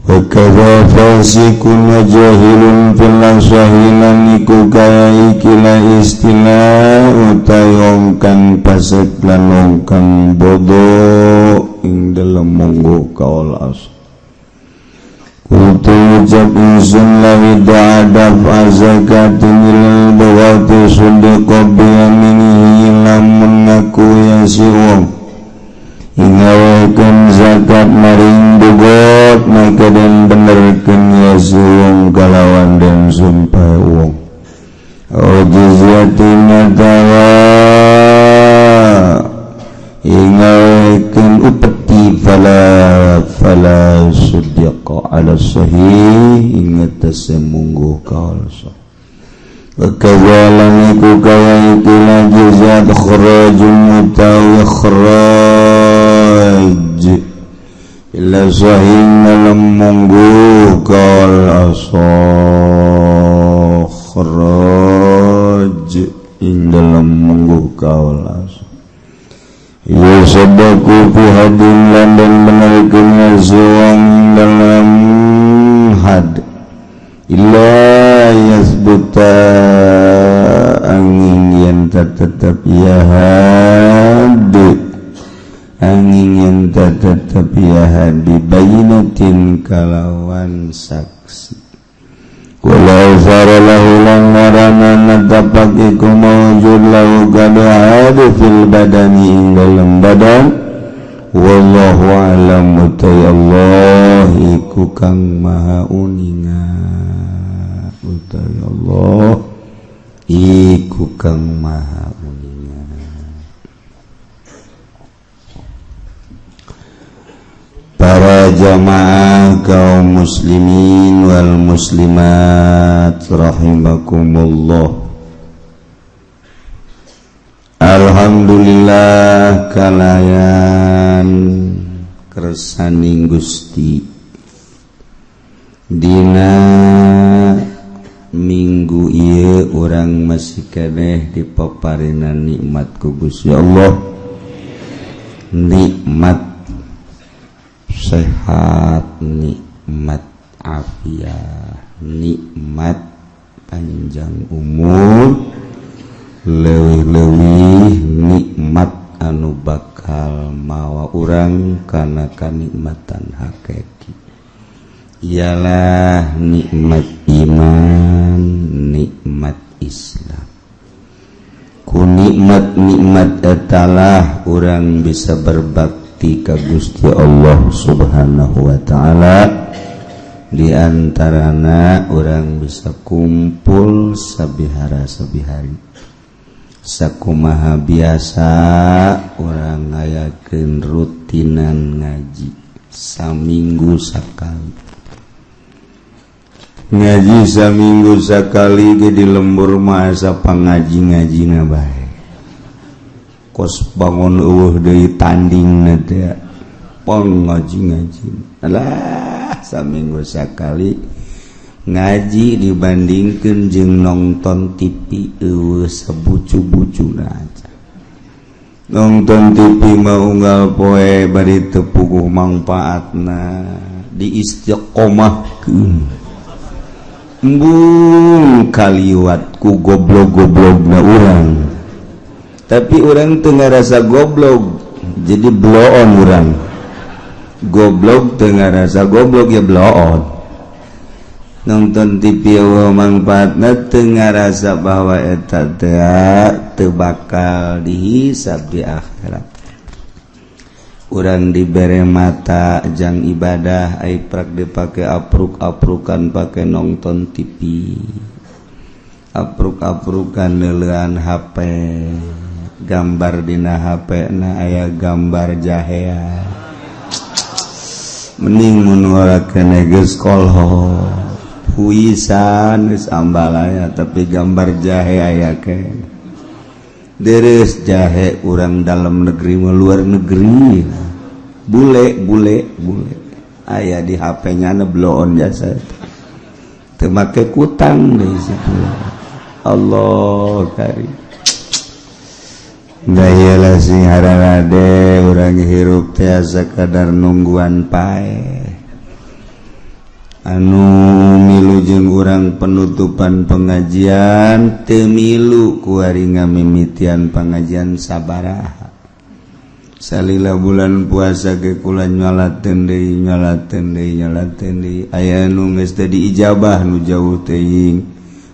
Wa kadza fasikun wa jahilun fil sahilan iku kaya ikilah istilah utawi wong kang fasik lan wong kang bodoh ing dalem munggo kaul as. Kultu ucap insun lawi da'adaf azakatin ilal bawati sudqa biyaminihi lamun ngaku ya si wong ingawekeun zakat maring bugot maka den benerkeun ya si wong kalawan den sumpah wong. Au jizyatin atawa ingawekeun upeti fala sudqa ala sahih ingat semunggu kaul sah. Wa kadzalan iku kaya ikilah jizat kharajun utawi kharaj ila sahih dalam munggu kaul asah kharaj ing dalam munggu kaul asah. Yusaddaku fi hadin lan dan benarkeun siwang dalam had illa yasbuta angin yen tetep ya had angin yen tetep ya had bayinatin kalawan saksi. Walau zara lahu lan warana natapak iku mawujud lahu kada fil badani ing dalam badan. Wallahu a'lam utai Allah iku kang maha uninga utai Allah iku kang maha uninga. Para jamaah kaum muslimin wal muslimat rahimakumullah. Alhamdulillah kalayan kersaning Gusti dina minggu ieu urang masih keneh dipaparinan nikmat ku Gusti Allah, nikmat sehat, nikmat afiat, nikmat panjang umur, leuwih-leuwih nikmat anu bakal mawa urang kana kanikmatan hakiki ialah nikmat iman, nikmat Islam. Ku nikmat-nikmat etalah urang bisa berbakti ka Gusti Allah Subhanahu wa ta'ala. Di antarana urang bisa kumpul sabihara sabihari sakumaha biasa urang ngayakeun rutinan ngaji saminggu sakali. Ngaji saminggu sakali ge di lembur mah asa pangaji-ngajina bae. Kos bangun eueuh deui tandingna teh pangaji-ngaji. Alah saminggu sakali ngaji dibandingkeun jeung nonton TV eueuh sabucu-bucuna aja. Nonton TV mah unggal poe bari teu puguh mangpaatna diistiqomahkeun. Embung kaliwat ku goblok-goblokna urang. Tapi urang teu ngarasa goblok, jadi bloon urang. Goblok teu ngarasa goblok ya bloon. Nonton TV eueuh mangpaatna teu ngarasa bahwa eta teh teu bakal dihisab di akhirat. Urang dibere mata jang ibadah ai prak dipake apruk-aprukan pake nonton TV. Apruk-aprukan neuleuan HP. Gambar dina HP na aya gambar jahea. Mending mun ora kene geus kolho. Huisan geus ambalaya tapi gambar jahe aya keneh. Deres jahe urang dalam negeri mah luar negeri. Bule bule bule aya di HP-nya na bloon jasa. Teu make kutang deui situ. Allah karim. Dayalah sing hararade urang hirup teh sakadar nungguan paeh. Anu milu jeung urang penutupan pengajian teu milu kuari ngamimitian pengajian sabaraha. Salila bulan puasa ge kula nyalateun deui, nyalateun deui, nyalateun deui. Aya nu geus teu diijabah nu jauh teuing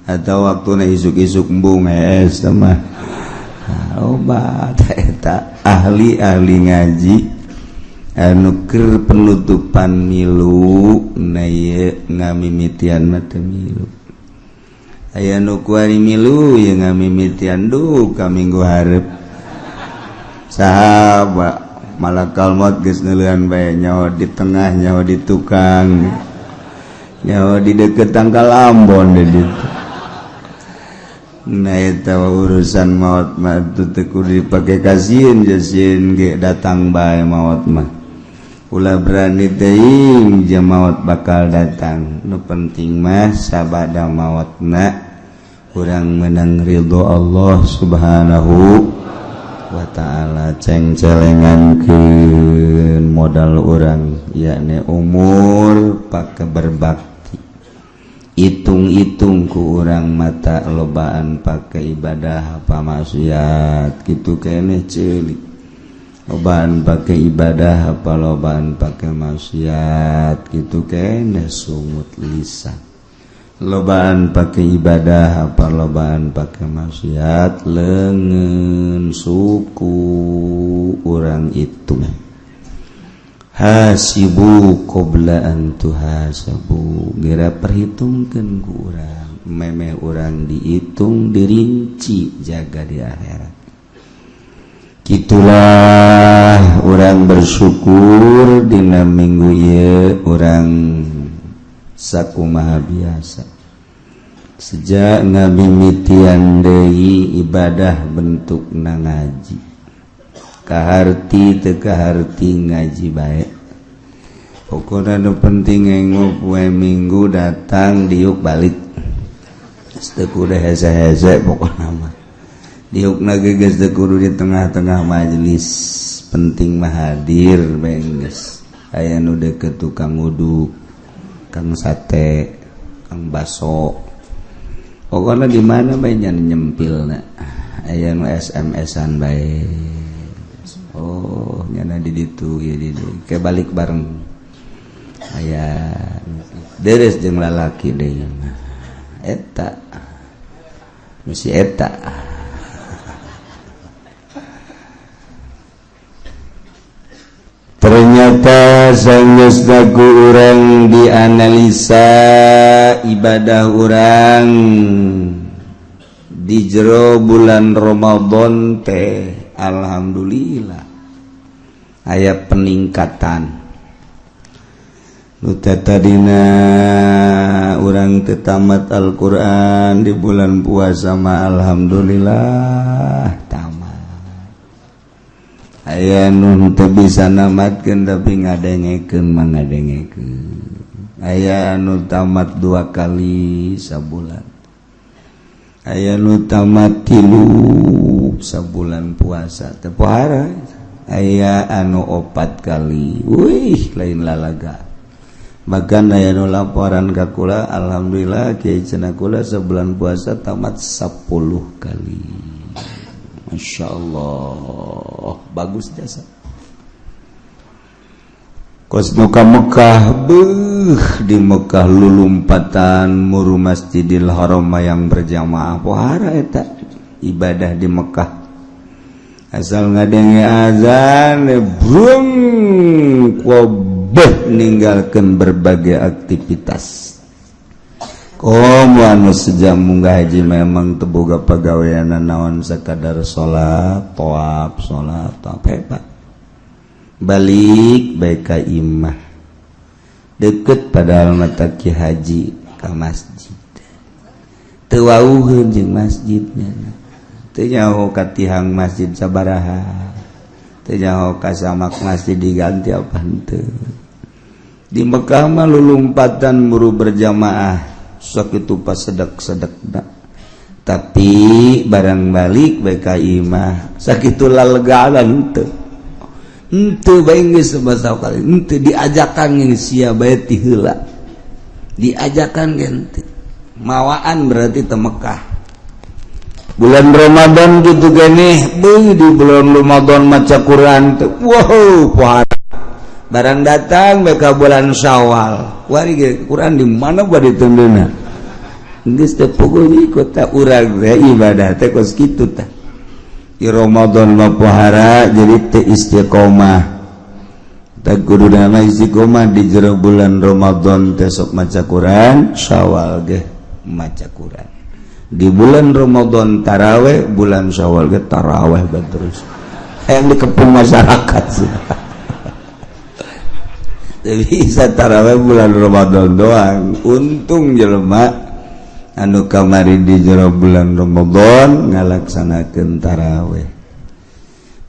atau waktuna isuk-isuk embung hees teh mah. Obat eta ahli-ahli ngaji anu keur penutupan milu na ieu ngamimitian mah teu milu. Aya nu kuari milu ieu ngamimitian duh ka minggu hareup. Sahabat malakal maut geus neuleuan bae, nyawa di tengah, nyawa di tukang, nyawa di deket tangkal ambon di ditu. Nah eta urusan maut mah teu kudu dipake kasieun, jasieun ge datang bae maut mah. Ulah berani teuing jeung maut bakal datang. Nu penting mah sabada mautna urang menang ridho Allah Subhanahu wa ta'ala. Ceng-celengankeun modal urang yakni umur pake berbakti. Hitung-hitung ku urang mata lobaan pake ibadah apa maksiat kitu keneh ceulik. Lobaan pake ibadah apa lobaan pake maksiat kitu keneh sungut lisan. Lobaan pake ibadah apa lobaan pake maksiat leungeun suku urang hitung. Hasibu qabla an tuhasabu, geura perhitungkeun ku urang, memeh urang dihitung dirinci jaga di akhirat. Kitulah urang bersyukur dina minggu ieu urang sakumaha biasa. Sejak ngamimitian deui ibadah bentukna ngaji. Kaharti teu kaharti ngaji bae. Pokona nu penting engok poe Minggu datang diuk balik. Teu kudu hese-hese pokona mah. Diukna ge geus teu kudu di tengah-tengah majelis, penting mah hadir bae geus. Aya nu deukeut tukang uduk, kang sate, kang baso. Pokona di mana bae nya nyempilna. Aya nu SMS-an bae. Oh, nyana di ditu ieu di dieu. Ke balik bareng. Aya deres jeung lalaki deui mah. Eta. Nu si eta. Ternyata sanggeus ku urang dianalisa ibadah urang di jero bulan Ramadan teh alhamdulillah aya peningkatan. Nu tadina urang teu tamat Al-Qur'an di bulan puasa mah alhamdulillah tamat. Aya nu teu bisa namatkeun tapi ngadengekeun mah ngadengekeun. Aya anu tamat 2 kali sabulan. Aya nu tamat 3 sabulan puasa teu pohara. Aya anu 4 kali. Wih, lain lalaga. Bahkan aya nu laporan ka kula, alhamdulillah kiai cenah kula sabulan puasa tamat 10 kali. Masya Allah, bagus jasa. Kos nu ka Mekah, beuh di Mekah lulumpatan muru Masjidil Haram yang berjamaah pohara eta ibadah di Mekah. Asal ngadenge azan, brung kobeh ninggalkeun berbagai aktivitas. Komo anu sejak munggah haji memang teu boga pagawean naon sakadar salat, tawaf, salat, tawaf hebat. Balik bae ka imah. Deket padahal mata ki haji ka masjid. Teu wauheun jeung masjidnya. Teu nyaho ka tihang masjid sabaraha. Teu nyaho ka samak masjid diganti apa henteu. Di Mekah mah lulumpatan muru berjamaah. Sakitu pas sedek-sedekna. Tapi barang balik bae ka imah sakitu lalegalan teu. Henteu bae geus sabaraha kali henteu diajakan geus sia bae ti heula. Diajakan ganti mawaan berarti teu Mekah. Bulan Ramadan gitu gini, beuh, di bulan Ramadan maca Quran teh, wow, pohara. Barang datang mereka bulan Syawal, wari ge Quran di mana buat ditunduna. Geus teu puguh ikut tah urang teh ibadah teh kos kitu tah. Di Ramadan mah pohara, jadi teu istiqomah. Tah, kudu nama istiqomah di jero bulan Ramadan teh sok maca Quran, Syawal ge maca Quran. Di bulan Ramadan taraweh, bulan Syawal ge taraweh bae terus. Hayang dikepung masyarakat sih. Teu bisa taraweh bulan Ramadan doang. Untung jelema anu kamari di jero bulan Ramadan ngalaksanakeun taraweh.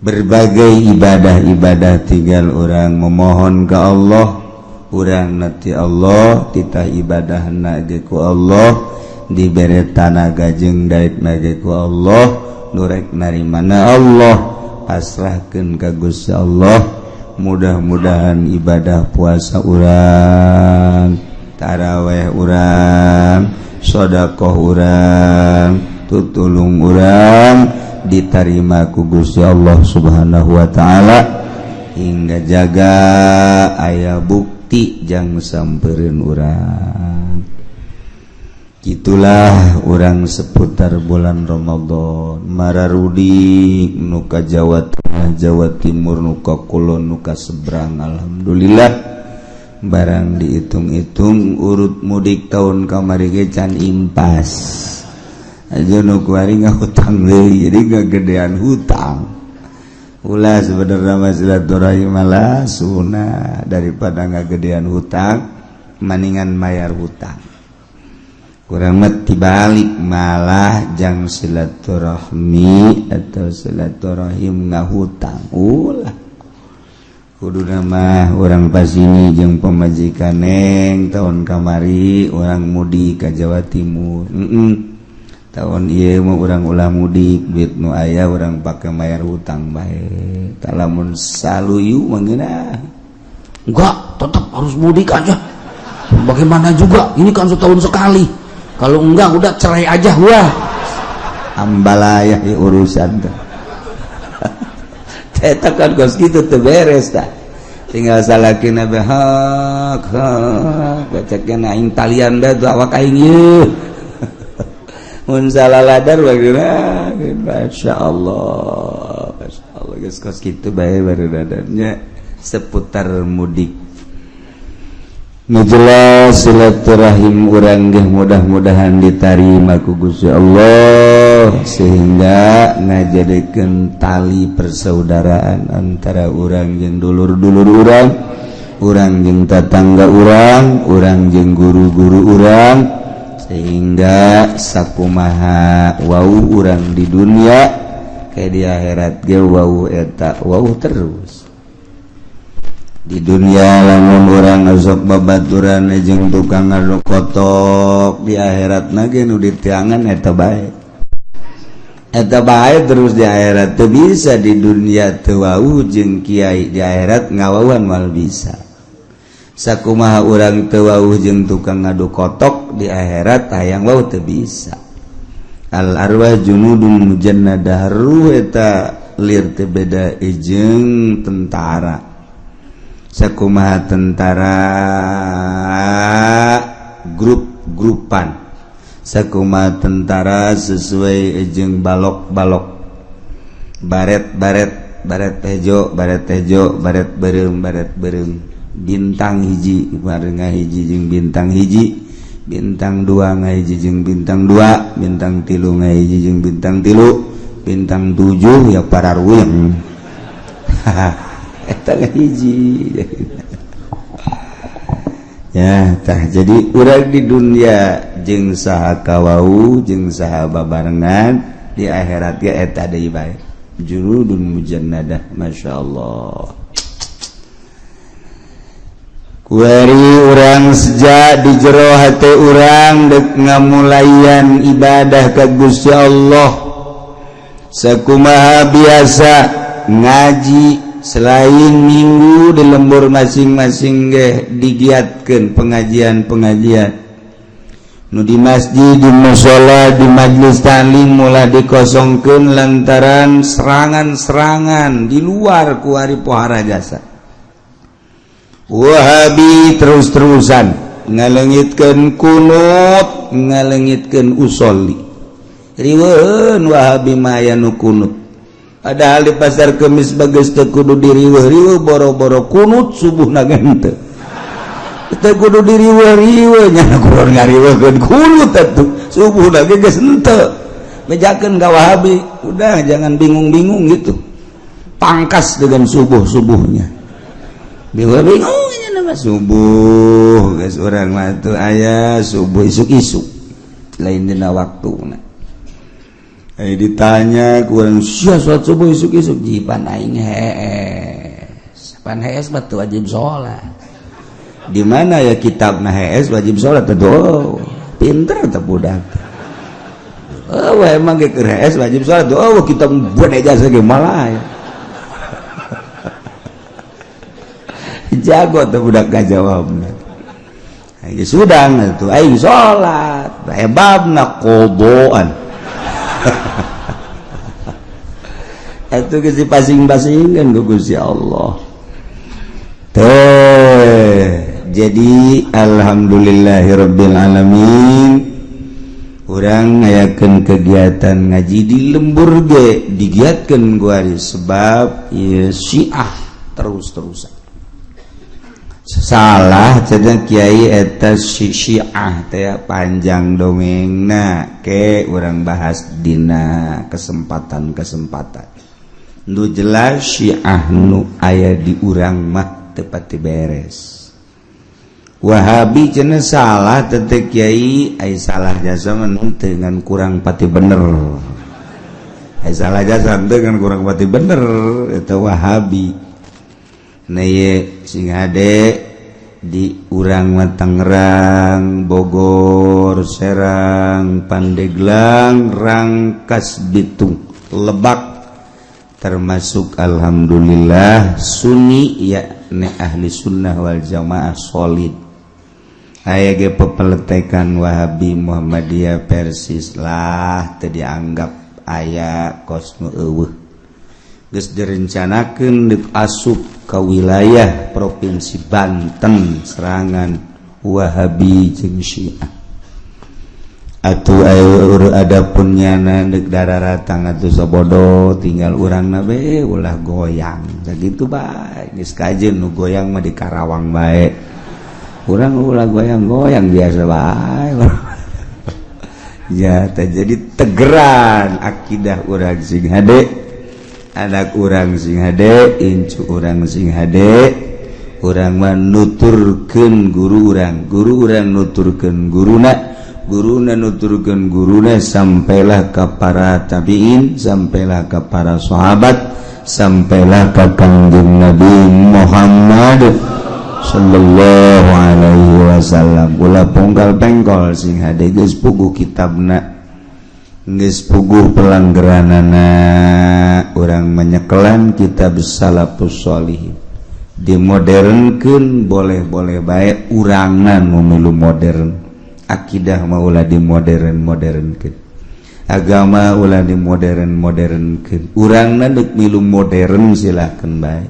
Berbagai ibadah-ibadah, tinggal orang memohon ke Allah, urang nanti Allah titah ibadah ge ku Allah dibere tanaga jeung daek ge ku Allah, nu rek narimana Allah, pasrahkeun ka Gusti Allah. Mudah-mudahan ibadah puasa urang, taraweh urang, sodakoh urang, tutulung urang diterima ku Gusti Allah Subhanahu wa taala, hingga jaga aya bukti jang samperin urang. Itulah orang seputar bulan Ramadan mararudi nu ka Jawa Tengah, Jawa Timur, nu ka Kulon, nu ka seberang. Alhamdulillah, barang dihitung-hitung urut mudik tahun kamari ge can impas aja, nu kuari ngahutang deui, jadi ngagedean hutang. Ulah, sebenarnya mah silaturahim malah sunah. Daripada ngagedean hutang, maningan mayar hutang. Kurang mah dibalik malah, jang silaturahmi atau silaturahim ngahutang, ulah. Kudu mah orang pasini jeung pamajikan, "Neng, tahun kamari urang mudik ke Jawa Timur, Tahun ieu mah urang ulah mudik, duit nu aya urang pake mayar hutang bae." Tah, lamun saluyu mah. Enggak, tetap harus mudik aja. Bagaimana juga, ini kan setahun sekali. Kalau enggak, udah cerai aja. Wah. Ambalaya ya urusan teh. Eta kan kos kitu teu beres tah. Tinggal salakina be hak hak bacakna, "Aing talian bae tuh awak aing ieu." Mun salah ladar bagaimana? Masya Allah, Masya Allah, geus kos kitu bae barudadannya seputar mudik. Nu jelas silaturahim urang ge mudah-mudahan ditarima ku Gusti Allah, sehingga ngajadikeun tali persaudaraan antara urang jeung dulur-dulur urang, urang jeung tatangga urang, urang jeung guru-guru urang, sehingga sakumaha wau urang di dunia, kayak di akhirat ge wau eta wau terus. Di dunia lamun urang osok babaturan jeung tukang ngaduk kotok, di akhirat ge nu ditiangan eta bae, eta bae terus di akhirat. Teu bisa di dunia teu wau jeung kiai, di akhirat ngawauan moal bisa. Sakumaha urang teu wau jeung tukang ngadu kotok, di akhirat hayang wau teu bisa. Al arwah junudun mujannadah, ruh eta lir teu beda jeung tentara. Sakumaha tentara grup-grupan, sakumaha tentara sesuai jeung balok-balok, baret-baret, baret hejo, baret hejo, baret beureum, baret beureum, bintang hiji bareng hiji jeung bintang hiji, bintang dua ngahiji jeung bintang dua, bintang tilu ngahiji jeung bintang tilu, bintang tujuh ya para ruyeng eta hiji ya. Tah, jadi urang di dunia jeung saha kawau, jeung saha babarengan, di akhirat ge eta deui bae, junudun mujannadah. Masya Allah. Kuari urang sejak di jero hati urang dek ngamulayan ibadah ka Gusti Allah, sakumaha biasa ngaji. Selain minggu di lembur masing-masing ge digiatkeun pengajian-pengajian nu di masjid, di mushola, di majlis taklim mulai dikosongkeun lantaran serangan-serangan di luar kuari pohara jasa Wahabi terus-terusan ngalengitkeun kunut, ngalengitkeun usolli. Riweuheun Wahabi mah aya nu kunut. Padahal di pasar Kemis bagus teu kudu diriweuh-riweuh, boro-boro kunut subuh na henteu. Teu kudu diriweuh-riweuh nya, kurang ngariweuhkeun kunut atuh subuh na ge geus henteu. Bejakeun ka Wahabi, udah jangan bingung-bingung gitu. Pangkas dengan subuh-subuhnya. Bingung-bingung nama subuh geus urang mah tuh aya subuh isuk-isuk lain dina waktuna. Ditanya kurang sia sholat subuh isuk-isuk jipan aing hees. Pan hees mah teu wajib sholat. Di mana ya kitabna hees wajib sholat tuh? Oh, pinter teh budak. Oh, emang ge keur hees wajib sholat. Oh, kitab buat ijazah ge malah. Jago tuh budak ngajawabna. Aing sudang atuh aing sholat. Hebabna qodoan. Itu geus dipasing-pasingkeun ku Gusti Allah. Teh, jadi alhamdulillahirabbil alamin. Urang ngayakeun kegiatan ngaji di lembur ge digiatkeun ku sebab ieu Syiah terus-terusan. Salah cenah kiai eta Syiah teh panjang dongengna ke urang bahas dina kesempatan-kesempatan. Nu jelas Syiah nu aya di urang mah teu pati beres. Wahabi cenah salah teh kiai, ai salah jasa mah teu ngan kurang pati bener. Ai salah jasa teu ngan kurang pati bener eta Wahabi. Nah ye sing hade di urang mah Tangerang, Bogor, Serang, Pandeglang, Rangkas Bitung, Lebak termasuk alhamdulillah Sunni yakni ahli sunnah wal jamaah solid. Aya ge pepeletekan Wahabi Muhammadiyah Persis lah teu dianggap aya kos nu eueuh. Geus direncanakeun deuk asup ka wilayah Provinsi Banten serangan Wahabi jeung Syiah. Atuh ayo adapun nyana deuk dararatang atuh sabodo tinggal urangna be ulah goyang. Sakitu bae geus kajeun nu goyang mah di Karawang bae. Urang ulah goyang-goyang biasa bae. Ya teh jadi tegeran akidah urang sing hade. Anak urang sing hade, incu urang sing hade, urang mah nuturkeun guru urang, guru urang nuturkeun guruna, guruna nuturkeun guruna sampailah ka para tabiin, sampailah ka para sahabat, sampailah ka Kangjeng Nabi Muhammad sallallahu alaihi wasallam. Ulah ponggal pengkol sing hade geus puguh kitabna, geus puguh pelanggeranana. Urang menyekelan kitab Salafus Sholihin dimodernkeun boleh-boleh bae urangna nu milu modern. Akidah mah ulah dimodern-modernkeun, agama ulah dimodern-modernkeun, urangna deuk milu modern silakeun bae.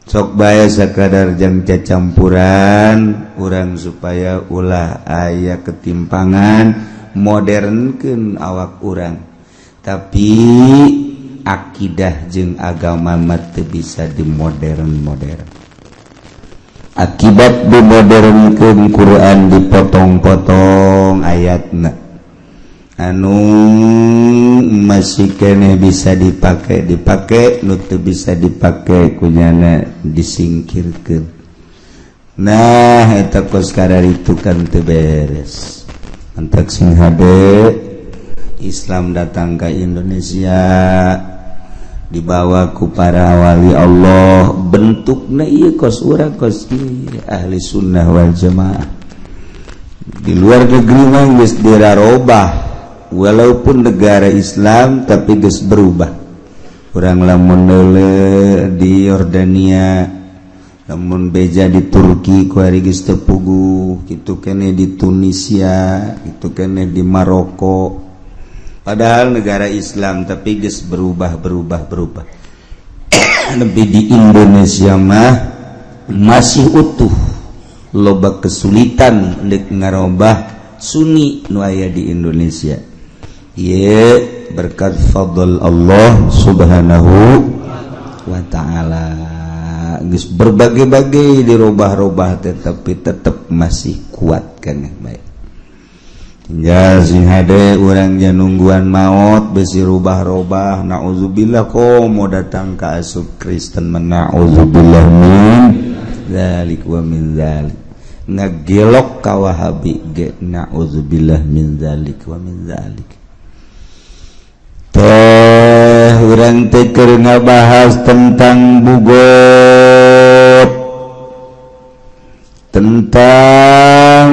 Sok bae sakadar jang cacampuran urang supaya ulah aya ketimpangan, modernkeun awak urang. Tapi akidah jeung agama mah teu bisa dimodern-modern. Akibat dimodernkeun Quran dipotong-potong ayatna anu masih keneh bisa dipake dipake, nu teu bisa dipake kunyana disingkirkeun. Nah eta kos kararitu kan teu beres. Mantak sing hade Islam datang ke Indonesia dibawa ku para wali Allah, bentukna ieu kos urang kos ieu ahli sunnah wal jamaah. Di luar negeri mah geus dirarobah, walaupun negara Islam tapi geus berubah. Urang lamun deuleu di Yordania, lamun beja di Turki kuari geus teu puguh, kitu keneh di Tunisia, kitu keneh di Maroko. Padahal negara Islam, tapi geus berubah, berubah, berubah. Lebih di Indonesia mah masih utuh, loba kesulitan dek ngarobah Sunni nu aya di Indonesia. Ye berkat fadl Allah Subhanahu wa Ta'ala geus berbagai-bagai dirubah-rubah, tetapi tetap masih kuat kan. Baik, tinggal sing hade urang nungguan maut besi rubah-robah. Naudzubillah, komo datang ka asup Kristen, naudzubillah min dzalik wa min dzalik, ngagelok ka Wahabi ge, naudzubillah min dzalik wa min dzalik. Teh urang teh keur ngabahas tentang bugot, tentang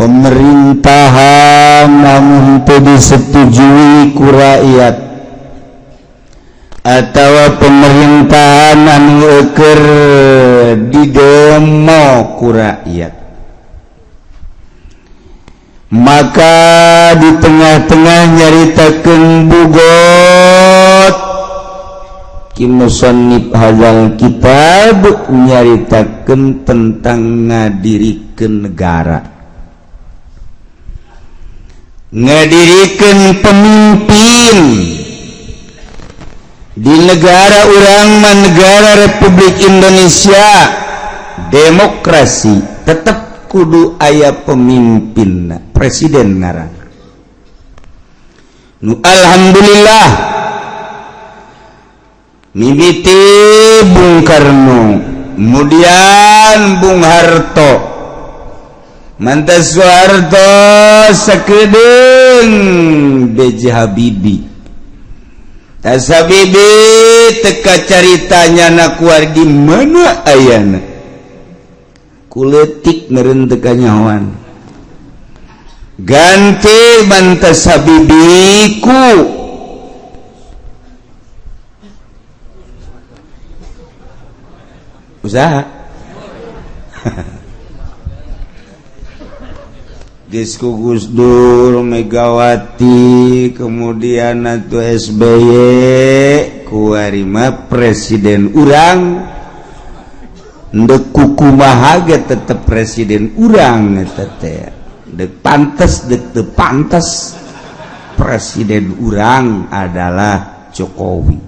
pemerintahan namun teu disetujui ku rakyat atau pemerintahan anu keur didemo ku rakyat. Maka di tengah-tengah nyaritakeun bugot, ki musannif hadzal kitab nyaritakeun tentang ngadirikeun negara, ngadirikeun pemimpin di negara urang mah, negara Republik Indonesia demokrasi, tetap kudu aya pemimpin, presiden ngaran. Nu alhamdulillah mimiti Bung Karno, kemudian Bung Harto, mantas Soeharto, sakedeung B.J. Habibie. Tas Habibie teka caritanya na kuar di mana ayana, kuletik meureun teu kanyahoan. Ganti mantas Habibie ku usaha geus ku Gus Dur, Megawati, kemudian atuh SBY, kuari mah presiden urang ndek kukumaha ge tetep presiden urang eta teh. Dek pantes dek teu pantes, presiden urang adalah Jokowi.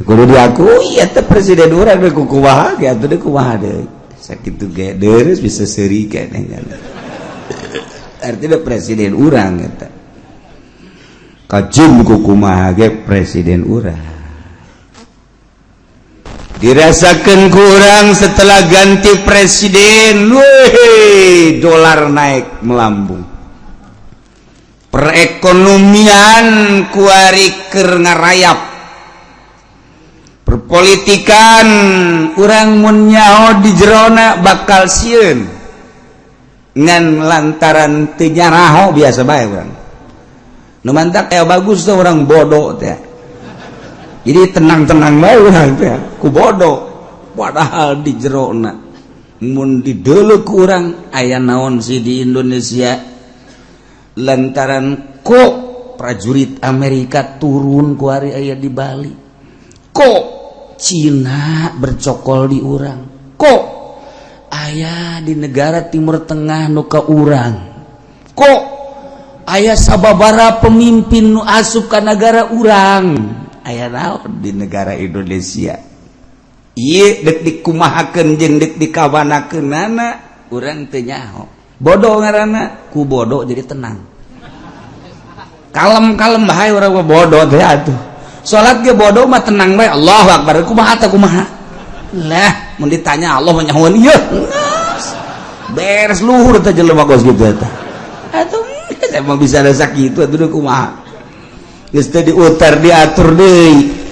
Kudu diakui eta presiden urang, dek kukumaha ge atuh, dek kumaha deui. Sakitu ge deres bisa seuri keneh. Artinya presiden urang eta. Kajum kukumaha ge presiden urang. Dirasakan kurang setelah ganti presiden, weh, dolar naik melambung, perekonomian kuari keur ngarayap, perpolitikan urang mun nyaho di jerona bakal sieun, ngan lantaran teu nyaraho biasa bae urang. Nu mantak aya bagus tuh orang bodoh teh. Jadi tenang-tenang bae urang teh ku bodoh, padahal di jerona mun dideuleu ku urang aya naon sih di Indonesia, lantaran kok prajurit Amerika turun kuari aya di Bali, kok Cina bercokol di urang, kok aya di negara Timur Tengah nu ka urang, kok aya sababara pemimpin nu asup ka negara urang, aya naon di negara Indonesia. Ieu dek dikumahakeun jeung dek dikawanakeunana urang teu nyaho. Bodoh ngaranna, ku bodoh jadi tenang. Kalem-kalem bae urang mah bodoh teh atuh. Salat ge bodoh mah tenang bae, Allahu akbar, kumaha teh kumaha. Lah, mun ditanya Allah mah nyahoan ieu. Beres luhur teh jelema kos kitu eta. Atuh emang bisa ada sakitu atuh kumaha. Geus teh diutar diatur deui.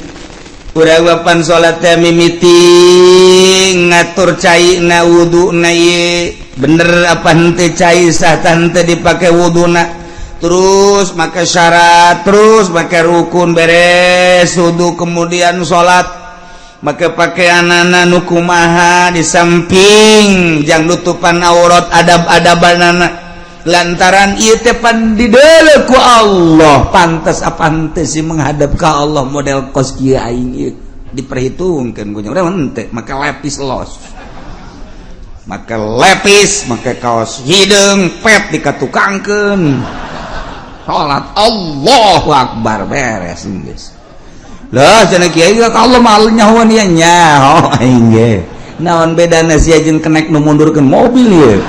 Urang wapan salat teh mimiti ngatur cai na wuduna ieu bener apa henteu, cai sah tah henteu dipake wuduna. Terus make syarat, terus make rukun, beres wudu, kemudian salat, make pakaianana nu kumaha, di samping jang nutupan aurat, adab-adabanana, lantaran ieu teh pan dideuleu ku Allah. Pantes apa henteu sih menghadap ka Allah model kos kieu aing ieu, diperhitungkeun ku nya. Urang henteu make lepis, los make lepis, make kaos hideung pet dikatukangkeun, salat Allahu Akbar, beres geus lah. Cenah kiai, ka Allah mah nyahoan ieu, nyaho aing ge. Naon bedana sia jeung kenek nu mundurkeun mobil ieu?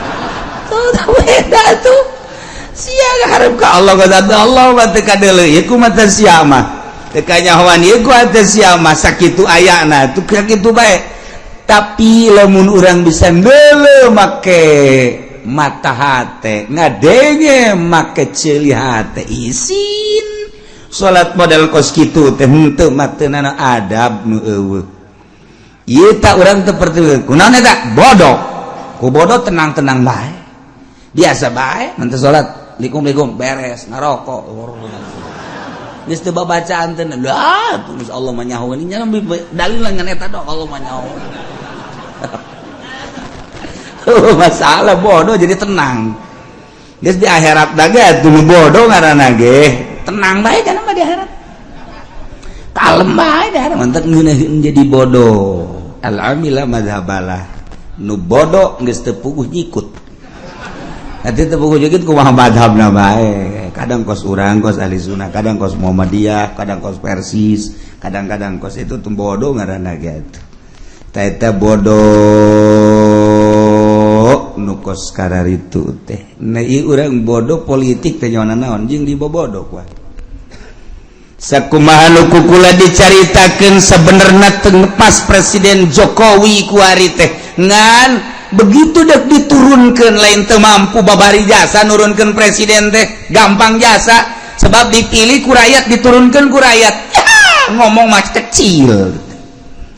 Tuh beda tuh. Sia harap ka Allah, ka Allah mah teu kadeuleu ieu ku mata sia mah, teu kanyahoan ieu ku hate sia mah. Sakitu ayana tuh, sakitu bae. Tapi lamun urang bisa ndeuleu make mata hate, ngadenge make ceuli hate, isin salat model kos kitu teh henteu matenana adab nu eueuh. Ieu tak urang teu perti kunaon eta bodoh. Ku bodoh tenang-tenang bae, biasa bae. Nanti salat likum-likum beres, ngarokok geus teu babacaan teh lah. Terus Allah mah nyahoeun nya, dalil ngan eta dong, Allah mah nyahoeun. Masalah bodoh jadi tenang. Geus di akhirat da ge atuh bodoh ngaranna ge tenang bae kan mah, di akhirat kalem bae di akhirat. Mantap ngeunaheun jadi bodoh. Al amila madhabalah, nu bodoh geus teu puguh nyikut. Nanti teu puguh nyikut kumaha madhabna bae. Kadang kos urang, kos ahli sunnah, kadang kos Muhammadiyah, kadang kos Persis, kadang-kadang kos itu. Tuh bodoh ngaranna ge atuh. Eta bodoh nu kos kararitu teh. Nah, ieu urang bodoh politik teh nyaona naon jeung dibobodo kuat. Sakumaha nu kukula dicaritakeun, sebenarnya teu pas Presiden Jokowi kuari teh, ngan begitu dek diturunkan lain teu mampu. Babari jasa nurunkan presiden teh gampang jasa, sebab dipilih ku rakyat, diturunkan ku rakyat. Ya, ngomong mah kecil.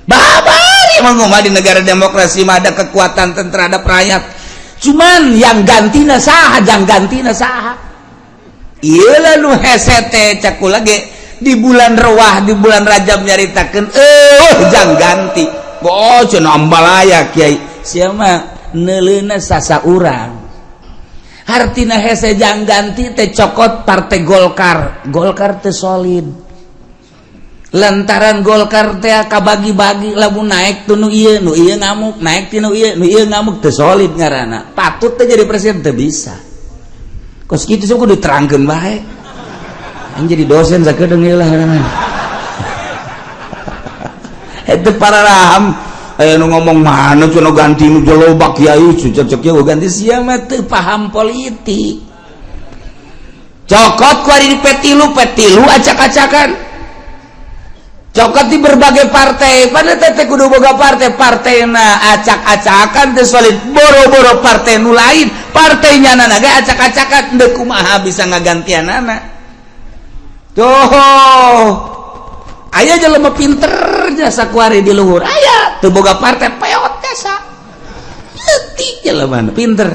Babari emang ngomong di negara demokrasi mah ada kekuatan terhadap rakyat, cuman yang gantina saha, jang gantina saha. Iyalah nu hese teh, cak kula ge di bulan Rewah, di bulan Rajab nyaritakeun jang ganti. Oh, cenah ambalaya kiai siapa neuleuna sasa urang. Hartina hese jang ganti teh, cokot Partai Golkar. Golkar teh solid lantaran Golkar teh kabagi-bagi. Lamun naik tuh nu ieu, nu ieu ngamuk, naik ti nu ieu, nu ieu ngamuk, teu solid ngaranna. Patut teh jadi presiden teu bisa kos kitu. Sok kudu diterangkeun bae. Aing jadi dosen sakedeung ieu lah ngaranna. Itu para raham aya nu ngomong, mana cenah ganti nu loba kiai cocok kieu ganti. Sia mah teu paham politik. Cokot ku ari di P3, P3 acak-acakan. Cokot di berbagai partai pada teh kudu boga partai, partaina acak-acakan, teu solid. Boro-boro partai nu lain, partainya nana ge acak-acakan, deuk kumaha bisa ngagantianana? Tuh aya jelema pinter jasa kuari di luhur, aya teu boga partai, peot jasa leutik. Jelema pinter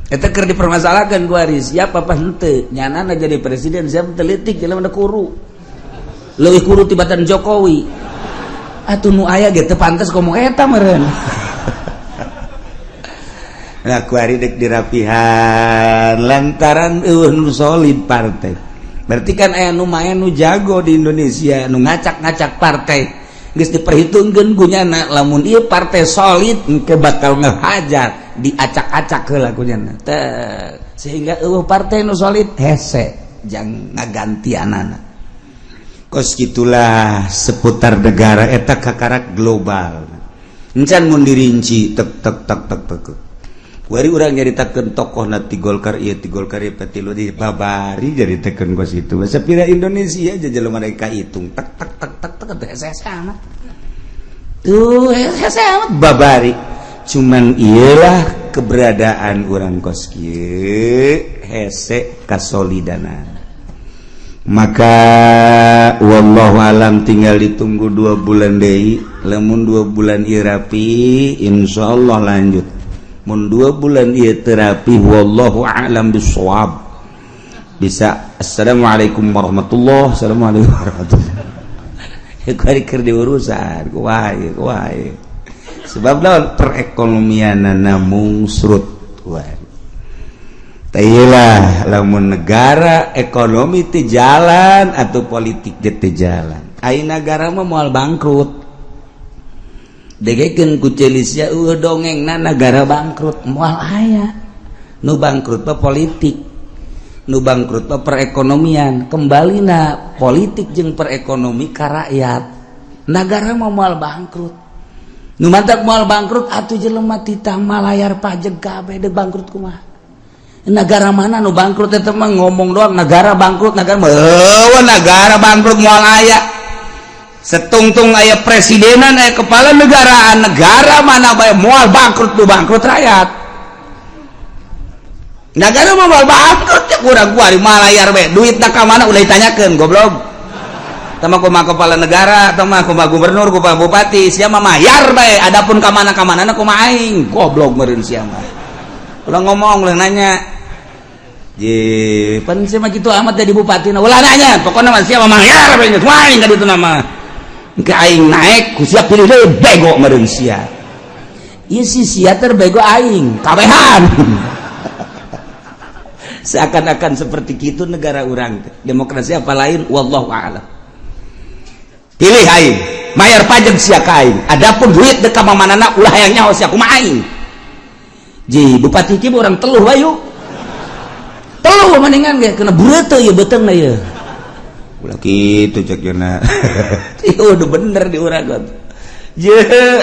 eta keur dipermasalahkan kuari siapa apa henteu nyanana jadi presiden. Siapa telitik jelema kuru, leuwih kuru tibatan Jokowi atuh. Nu aya ge teu pantes ngomong eta meureun. Nah, kuari dek dirapihan lantaran eueuh nu solid partai. Berarti kan aya nu main, nu jago di Indonesia, nu ngacak-ngacak partai. Geus diperhitungkeun ku nyana, lamun ieu partai solid engke bakal ngehajar, diacak-acak heula ku nyana. Teh sehingga eueuh partai nu solid, hese jang ngagantianana. Kos gitulah seputar negara eta kakarak global. Encan mun dirinci tek tek tek tek tek. Wari urang nyaritakeun tokoh na ti Golkar ieu, ti Golkar ieu, P3 di babari nyaritakeun kos itu. Sapira Indonesia aja jelema mereka hitung tek tek tek tek tek teh hese amat. Tuh hese amat babari. Cuman iyalah keberadaan urang kos kieu hese kasolidana. Maka wallahu alam, tinggal ditunggu 2 bulan deui. Lamun 2 bulan ieu rapi, insyaallah lanjut. Mun 2 bulan ieu teu rapi, wallahu a'lam bissawab. Bisa assalamualaikum warahmatullahi, assalamualaikum warahmatullahi. Kuari keur diurusan kumaha ieu, kumaha ieu. Sebab naon? Perekonomianana mungsrut kuari. Tah, lamun negara ekonomi teu jalan atau politik ge teu jalan, ai negara mah moal bangkrut. Degekeun ku celis ya, eueuh dongengna negara bangkrut, moal aya. Nu bangkrut mah politik, nu bangkrut mah perekonomian. Kembalina politik jeung perekonomi ka rakyat, negara mah moal bangkrut. Nu mantak moal bangkrut atuh jelema titah malayar pajak kabeh, deuk bangkrut kumaha? Negara mana nu bangkrut? Eta mah ngomong doang negara bangkrut. Negara mah eueuh, negara bangkrut moal aya. Setungtung aya presidenan, aya kepala negaraan, negara mana bae moal bangkrut. Nu bangkrut rakyat. Negara mah moal bangkrut ya. Kurang kuari malayar bae, duitna ka mana ulah ditanyakeun, goblok. Tama kumaha kepala negara, tama kumaha gubernur, kumaha bupati, sia mah mayar bae. Adapun ka mana ka mana kumaha aing, goblok meureun sia mah. Ulah ngomong, ulah nanya. Je, pan sia mah kitu amat jadi bupati, nah, ulah nanya. Pokoknya mah sia mah mayar bae geus aing ka ditu nama. Ke aing naik ku sia pilih deui, bego meureun sia. Ieu si sia terbego aing, kabehan. Seakan-akan seperti itu negara urang teh. Demokrasi apa lain, wallahu a'lam. Pilih aing, bayar pajak sia ka aing. Adapun duit dek ka mamanana ulah hayang nyaho sia kumaha aing. Ji, bupati ki urang teluh bayu. Teluh mendingan ge kena beureuteut ieu beuteungna ieu. Ulah kitu cek yeuna. Ieu udah bener di urang. Je,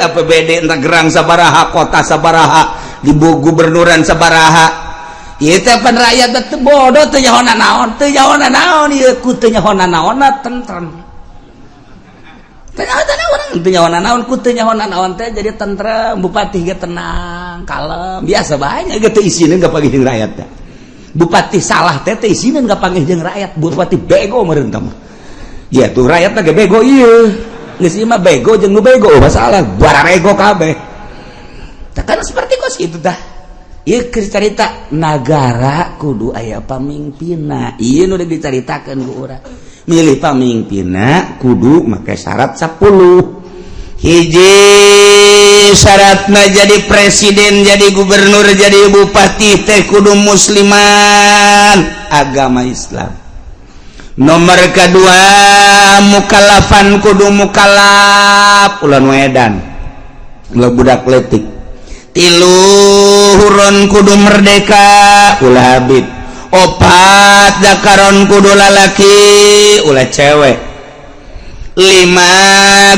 APBD entah gerang sabaraha, kota sabaraha, di gubernuran sabaraha. Ieu teh pan rakyat teh bodoh, teu nyaho naon, teu nyaho naon ieu ku teu nyaho naonna tentrem. Teu nyaho naon, teu nyaho naon, ku teu nyaho naon teh jadi tentrem, bupati ge tenang, kalem, biasa bae ge teu isineun kapanggih jeung rakyat teh. Bupati salah teh teu isineun kapanggih jeung rakyat, bupati bego meureun tah mah. Ya tuh rakyat teh ge bego ieu. Geus ieu mah bego jeung nu bego masalah bararego kabeh. Tah kan seperti kos kitu tah. Ieu keur carita nagara kudu aya pamimpinna. Ieu nu dicaritakeun ku urang. Milih pamimpinna kudu make syarat 10. Hiji syaratna jadi presiden, jadi gubernur, jadi bupati teh kudu musliman, agama Islam. Nomor kedua, mukallafan, kudu mukallaf, ulah nu edan, ulah budak letik. Tilu, hurron, kudu merdeka, ulah habib. Opat, zakaron, kudu lalaki, ulah cewek. Lima,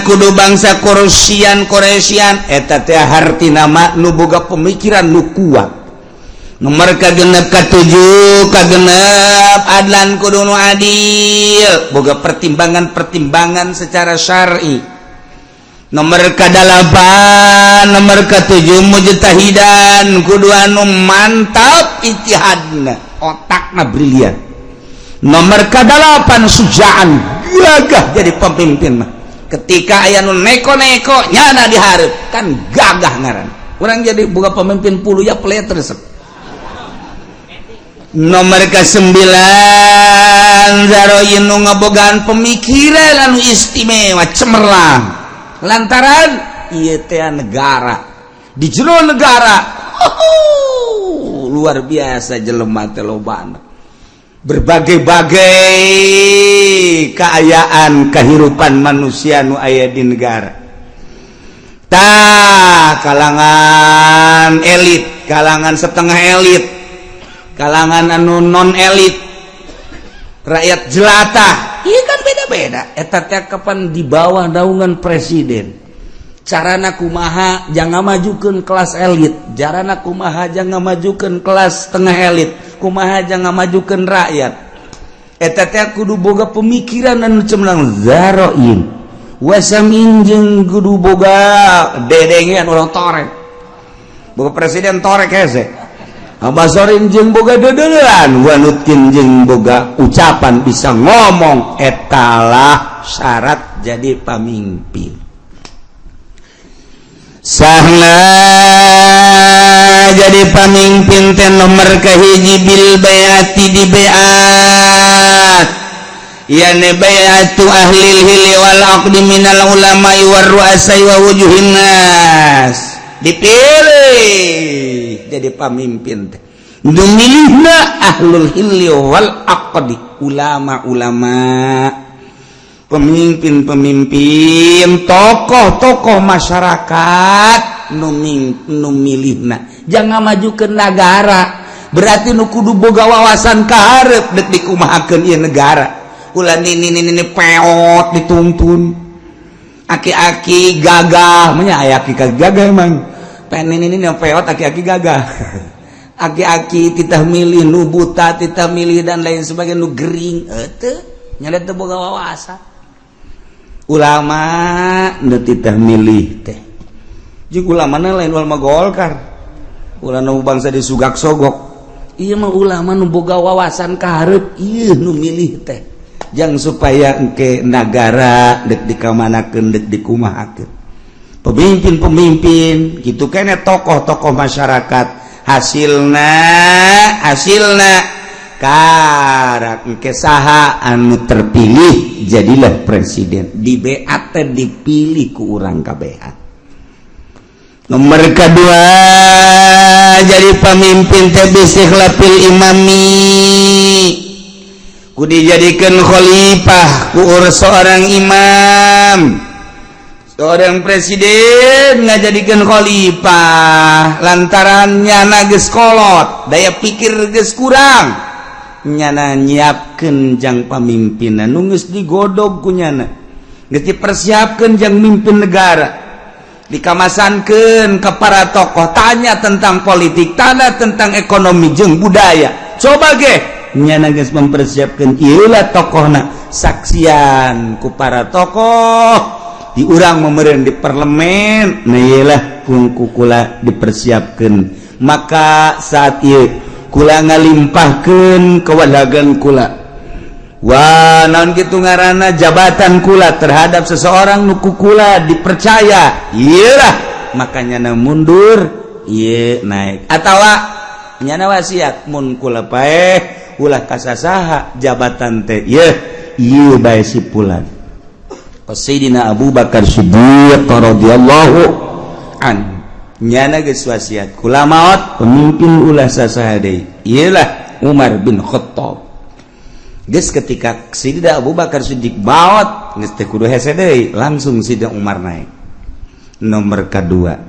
kudu bangsa Quraisyan. Quraisyan eta teh hartina mah nu boga pemikiran nu kuat. Nomor kagenep, katujuh, kagenep, adlan, kudu nu adil, boga pertimbangan-pertimbangan secara syar'i. Nomor kadalapan, nomor ketujuh, mujtahidan, kudu anu mantap ijtihadna, otakna brilian. Nomor kadalapan, sujaan, gagah jadi pemimpin mah. Ketika aya nu neko-neko nyana dihareup kan gagah ngaran urang jadi boga pemimpin puluh ya pelet resep. Nomor ke-9, zaroin, nu ngabogaan pemikiran anu istimewa, cemerlang, lantaran ieu teh negara, di jero negara, oh, luar biasa jelema teh lobana, berbagai-bagai keayaan kehidupan manusia nu aya di negara. Tah, kalangan elit, kalangan setengah elit, kalangan anu non elit, rakyat jelata, iya kan beda-beda. Eta teh kapan di bawah naungan presiden, carana kumaha jangan majukan kelas elit, carana kumaha jangan majukan kelas setengah elit, kumaha jangan majukan rakyat. Eta teh kudu boga pemikiran anu cemerlang, zaroin wasamin, jeung kudu boga dedengean. Urang torek boga presiden torek hese. Basorin jeung boga dedelan, wanutkin jeung boga ucapan, bisa ngomong. Etalah syarat jadi pamimpin. Sahna Jadi pamimpin teh nomor kahiji bil baiati, di baiat, yani baiatu ahli hilli wal aqdi minal ulama war ru'asai wa wujuhin nas. Dipilih jadi pamimpin teh nu milihna ahlul hilli wal aqdi, ulama-ulama, pemimpin-pemimpin, tokoh-tokoh masyarakat nu milihna. Jangan maju ke negara, berarti nu kudu boga wawasan kaharep dek dikumahakeun ieu negara. Ulah nini nini peot dituntun, aki-aki gagah nya, aya aki gagah emang pengen nini nini peot, aki-aki gagah, aki-aki titah milih nu buta, titah milih dan lain sebagainya, nu gering teu nya, teu boga wawasan. Ulama nu titah milih teh jeung ulama lain ulama Golkar, ulama nu bangsa di sugak sogok. Ieu mah ulama nu boga wawasan kaharep, ieu nu milih teh jang supaya engke nagara dek dikamanakeun, dek dikumahakeun. Pemimpin-pemimpin gitu kene, tokoh-tokoh masyarakat, hasilna hasilna karak engke saha anu terpilih jadilah presiden. Di BAT, dipilih ku urang kabehan. Nomor kedua, jadi pemimpin teh bistikhlafil imami, ku dijadikan khalifah ku seorang imam. Seorang presiden ngajadikan khalifah lantaran nyana geus kolot, daya pikir geus kurang, nyana nyiapkeun jang pamimpinan nu geus digodog ku nyana, geus dipersiapkeun jang mimpin negara, dikamasankeun ke para tokoh, tanya tentang politik, tanya tentang ekonomi jeung budaya. Coba ge nyana geus mempersiapkeun, ieu lah tokohna, saksian ku para tokoh di urang memeren di parlemen. Nah, iyalah kungku kula dipersiapkan. Maka saat ieu kula ngalimpahkeun kewalagan kula, wah, naon kitu ngaranna, jabatan kula terhadap seseorang nu ku kula dipercaya, iyalah makanya na mundur, ieu naik, atawa nyana wasiat mun kula paeh ulah kasasaha jabatan teh, ieu ieu bae si pulan. Sayyidina Abu Bakar Siddiq radhiyallahu an nyana geus wasiat, kula maot pemimpin ulah sasaha deui, iyalah Umar bin Khattab. Geus, ketika Sayyidina Abu Bakar Siddiq maot, geus teu kudu hese deui, langsung Sayyidina Umar naik nomor kedua.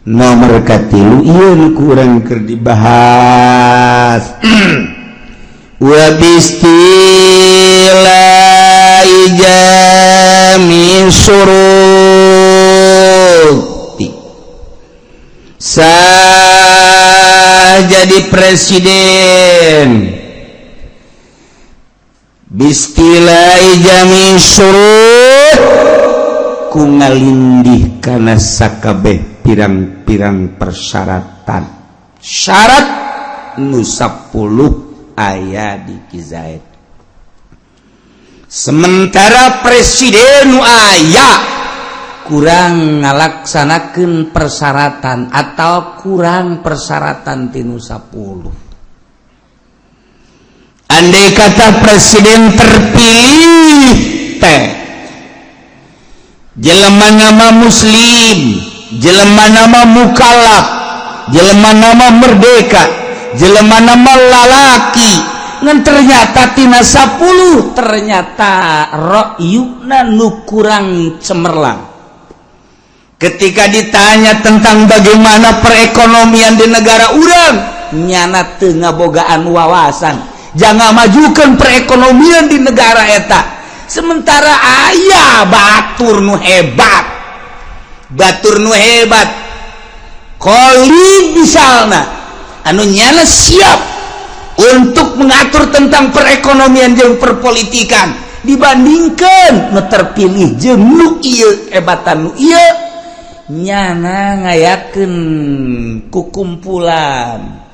Nomor katilu, ieu nu ku urang keur dibahas, wa bistila jami syuruti. Sah jadi presiden bistila jami syurut ku ngalindih kana sakabeh pirang-pirang persyaratan, syarat nu 10 aya di Ki Zaid. Sementara presiden nu aya kurang ngalaksanakeun persyaratan atau kurang persyaratan tinu 10. Andai kata presiden terpilih teh jelema nama muslim, jelema nama mukallaf, jelema nama merdeka, jelema nama lalaki, ngan ternyata tina 10 ternyata ra'yuna nu kurang cemerlang. Ketika ditanya tentang bagaimana perekonomian di negara urang, nyana teu ngabogaan wawasan jangan majukan perekonomian di negara eta. Sementara aya batur nu hebat, batur nu hebat Khalid misalnya, anu nyana siap untuk mengatur tentang perekonomian jeung perpolitikan, dibandingkan nu terpilih jeung nu ieu, hebatan nu ieu. Nyana ngayakeun kukumpulan,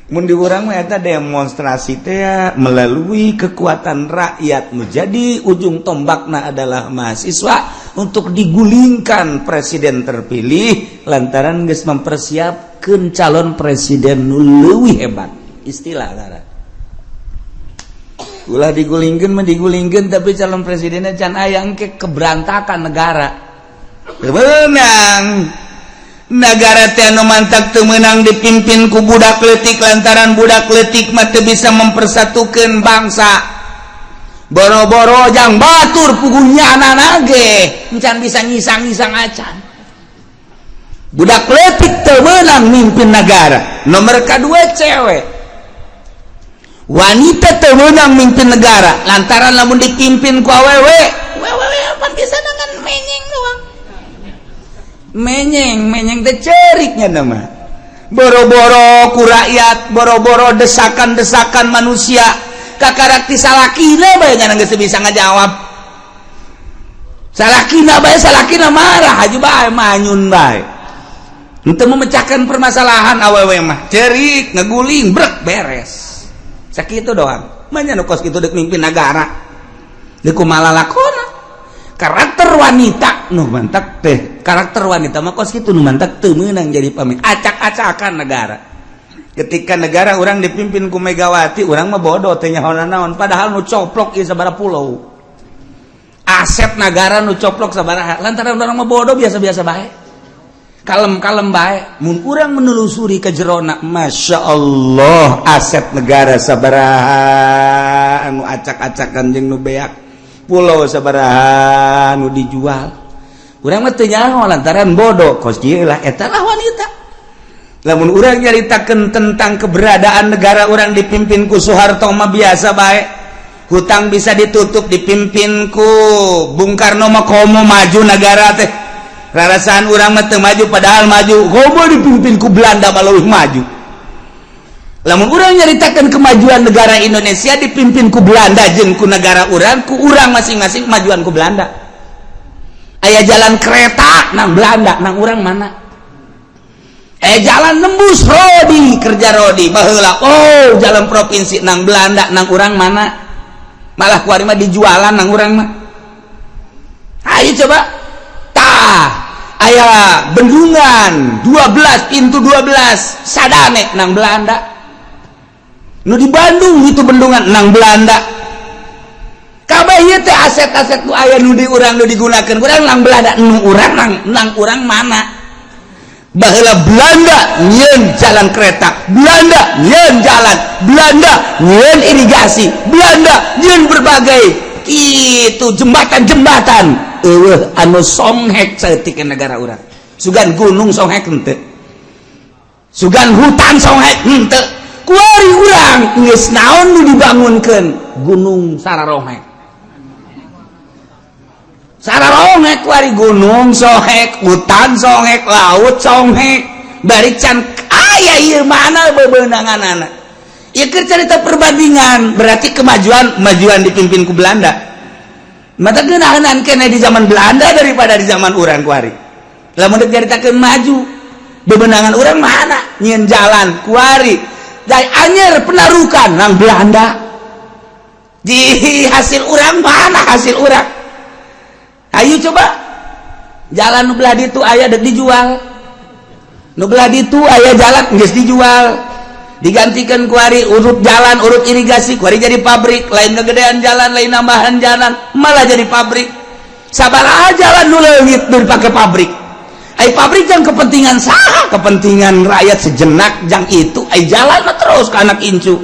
mun di urang mah eta demonstrasi teh, melalui kekuatan rakyat menjadi ujung tombakna adalah mahasiswa untuk digulingkan presiden terpilih lantaran geus mempersiapkan. Nyiptakeun calon presiden nu leuwih hebat. Istilah lara. Ulah digulingkeun mah digulingkeun, tapi calon presidennya can aya, engke keberantakan negara. Teu meunang. Negara teh anu mantak teu meunang dipimpin ku budak leutik, lantaran budak leutik mah teu bisa mempersatukeun bangsa. Boro-boro jang batur, puguh nyana ge encan bisa ngisang-ngisang acan. Budak leutik teu meunang mimpin negara. Nomor kedua, cewek, wanita teu meunang mimpin negara, lantaran lamun dipimpin ku awewe, wewe apa bisa dengan menyeng doang, menyeng menyeng teh ceriknya nama. Boro-boro ku rakyat, boro-boro desakan-desakan manusia, kakarak ti salakina bae geus bisa ngajawab. Salakina bae, salakina marah aja bae, manyun bae. Untuk memecahkan permasalahan, awewe mah cerik, ngeguling, brek, beres, sakitu doang. Manya nu kos kitu dek mimpin negara, dek kumaha lalakona? Karakter wanita nu mantak teh, karakter wanita mah kos kitu, nu mantak teu meunang jadi pemimpin, acak-acakan negara. Ketika negara urang dipimpin ku Megawati, urang mah bodoh, teh nyaho naon, padahal nu coplok ieu sabaraha pulau, aset negara nu coplok sabaraha. Lantaran urang mah bodoh, biasa-biasa bae, kalem-kalem bae. Mun urang menelusuri ke jerona, Masya Allah, aset negara sabaraha anu acak-acakan jeung nu beak, pulau sabaraha nu dijual, urang mah teu nyaho lantaran bodoh. Kos kieu lah, eta lah wanita. Lamun urang nyaritakeun tentang keberadaan negara urang dipimpin ku Soeharto mah biasa bae, hutang bisa ditutup. Dipimpin ku Bung Karno mah komo maju negara teh, rarasaan urang mah teu maju, padahal maju. Komo dipimpin ku Belanda mah leuwih maju. Lamun urang nyaritakeun kemajuan negara Indonesia dipimpin ku Belanda jeung ku negara urang, ku urang masing-masing, kemajuan ku Belanda. Aya jalan kereta nang Belanda, nang urang mana? Jalan nembus rodi kerja rodi baheula, oh, jalan provinsi nang Belanda, nang urang mana? Malah kuari mah dijualan nang urang mah. Ayo coba tah, aya bendungan 12 pintu, 12 sadane nang Belanda. Nu di Bandung itu bendungan nang Belanda. Kabeh ieu teh aset-aset nu aya, nu di urang, nu digunakeun urang, nang Belanda. Nu urang nang urang mana? Baheula Belanda nyieun jalan kereta, Belanda nyieun jalan, Belanda nyieun irigasi, Belanda nyieun berbagai itu jembatan-jembatan. Eueuh anu songhek saeutik negara urang. Sugan gunung songhek henteu, sugan hutan songhek henteu. Kuari urang geus naon nu dibangunkeun? Gunung sararohek, sararohek kuari. Gunung sohek, hutan sohek, laut sohek, bari can aya ieu. Mana bebenangan anak ieu? Keur cerita perbandingan, berarti kemajuan kemajuan dipimpin ku Belanda. Mata geunahan kene di zaman Belanda daripada di zaman urang kuari. Lamun dek nyaritakeun maju, bebenangan urang mana? Nyieun jalan kuari dari Anyer Penarukan nang Belanda. Di hasil urang mana? Hasil urang, ayo coba, jalan nu belah ditu aya, dek dijual. Nu belah ditu aya jalan, geus dijual, digantikan kuari urut jalan, urut irigasi, kuari jadi pabrik. Lain kegedean jalan, lain nambahan jalan, malah jadi pabrik. Sabaraha jalan nu leungit dipakai pabrik? Ai pabrik jang kepentingan saha? Kepentingan rakyat sejenak jang itu. Ai jalan mah terus ke anak incu.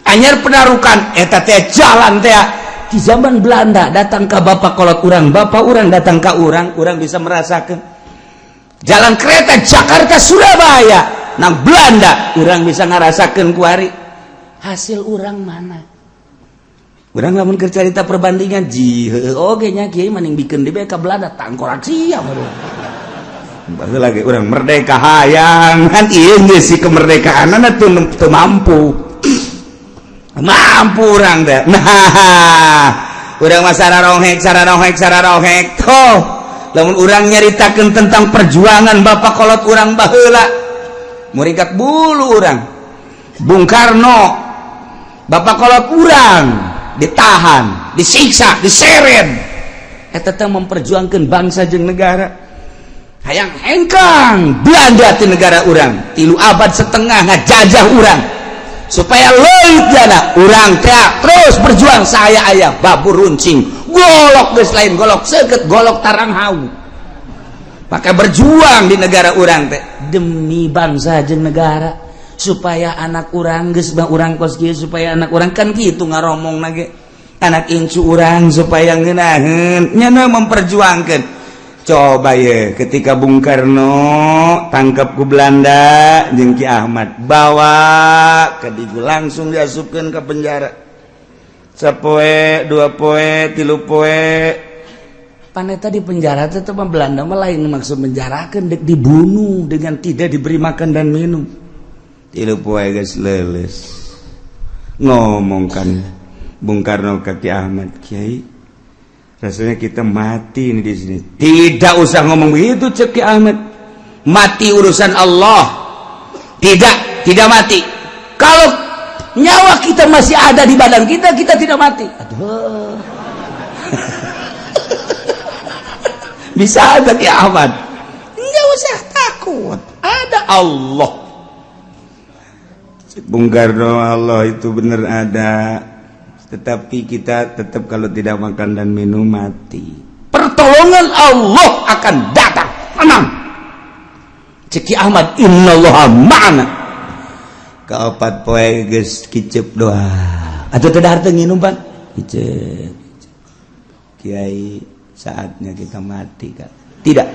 Anyar Penarukan eta teh jalan teh di zaman Belanda datang ke bapak kolot urang, bapak urang datang ke urang, urang bisa merasakan jalan kereta Jakarta Surabaya nang Belanda, urang bisa ngerasakan kuari. Hasil urang mana? Urang lamun keur carita perbandingan ji, oge nya kiai maning bikeun di ka Belanda, tangkorak sia baru. Baheula lagi urang merdeka hayang kan, ieu geus si kemerdekaan teu teu mampu mampu urang teh. Nah, urang mah sararohek, sararohek, sararohek toh. Lamun urang nyaritakeun tentang perjuangan bapak kolot urang baheula, muringkak bulu urang. Bung Karno, bapak kolot urang, ditahan, disiksa, diseret, eta teh memperjuangkan bangsa jeung negara. Hayang hengkang Belanda ti negara urang, 3,5 abad ngajajah urang. Supaya leuit jana urang teh terus berjuang saya aya babur runcing. Golok geus lain golok seukeut, golok tarang hau. Maka berjuang di negara urang teh demi bangsa jeung negara supaya anak urang geus bah urang kos kieu, supaya anak urang kan kitu ngaromong ge anak incu urang supaya ngeunaheun nyana memperjuangkeun. Coba ye ketika Bung Karno tangkap ku Belanda jeung Ki Ahmad bawa ke Digu langsung diasupkeun ke penjara. Sapoe, 2 poe, 3 poe. Paneta di penjara tetep Belanda mah lain maksud menjarakeun, dek dibunuh dengan tidak diberi makan dan minum. 3 poe geus leuleus. Ngomong kan Bung Karno ke Ki Ahmad, Kiai, rasanya kita mati ini di sini. Tidak usah ngomong begitu, cek Ki Ahmad. Mati urusan Allah. Tidak, tidak mati. Kalau nyawa kita masih ada di badan kita, kita tidak mati. Aduh. Bisa ada Ki Ahmad. Nggak usah takut. Ada Allah. Cek Bung Karno, Allah itu benar ada. Tetapi kita tetap kalau tidak makan dan minum mati. Pertolongan Allah akan datang. Tenang. Cek Ki Ahmad, innallaha ma'ana. Kaopat poe geus kicep doa. Atuh teu dahar teu nginum, Pan? Kicep. Kiai, saatnya kita mati, Kak. Tidak.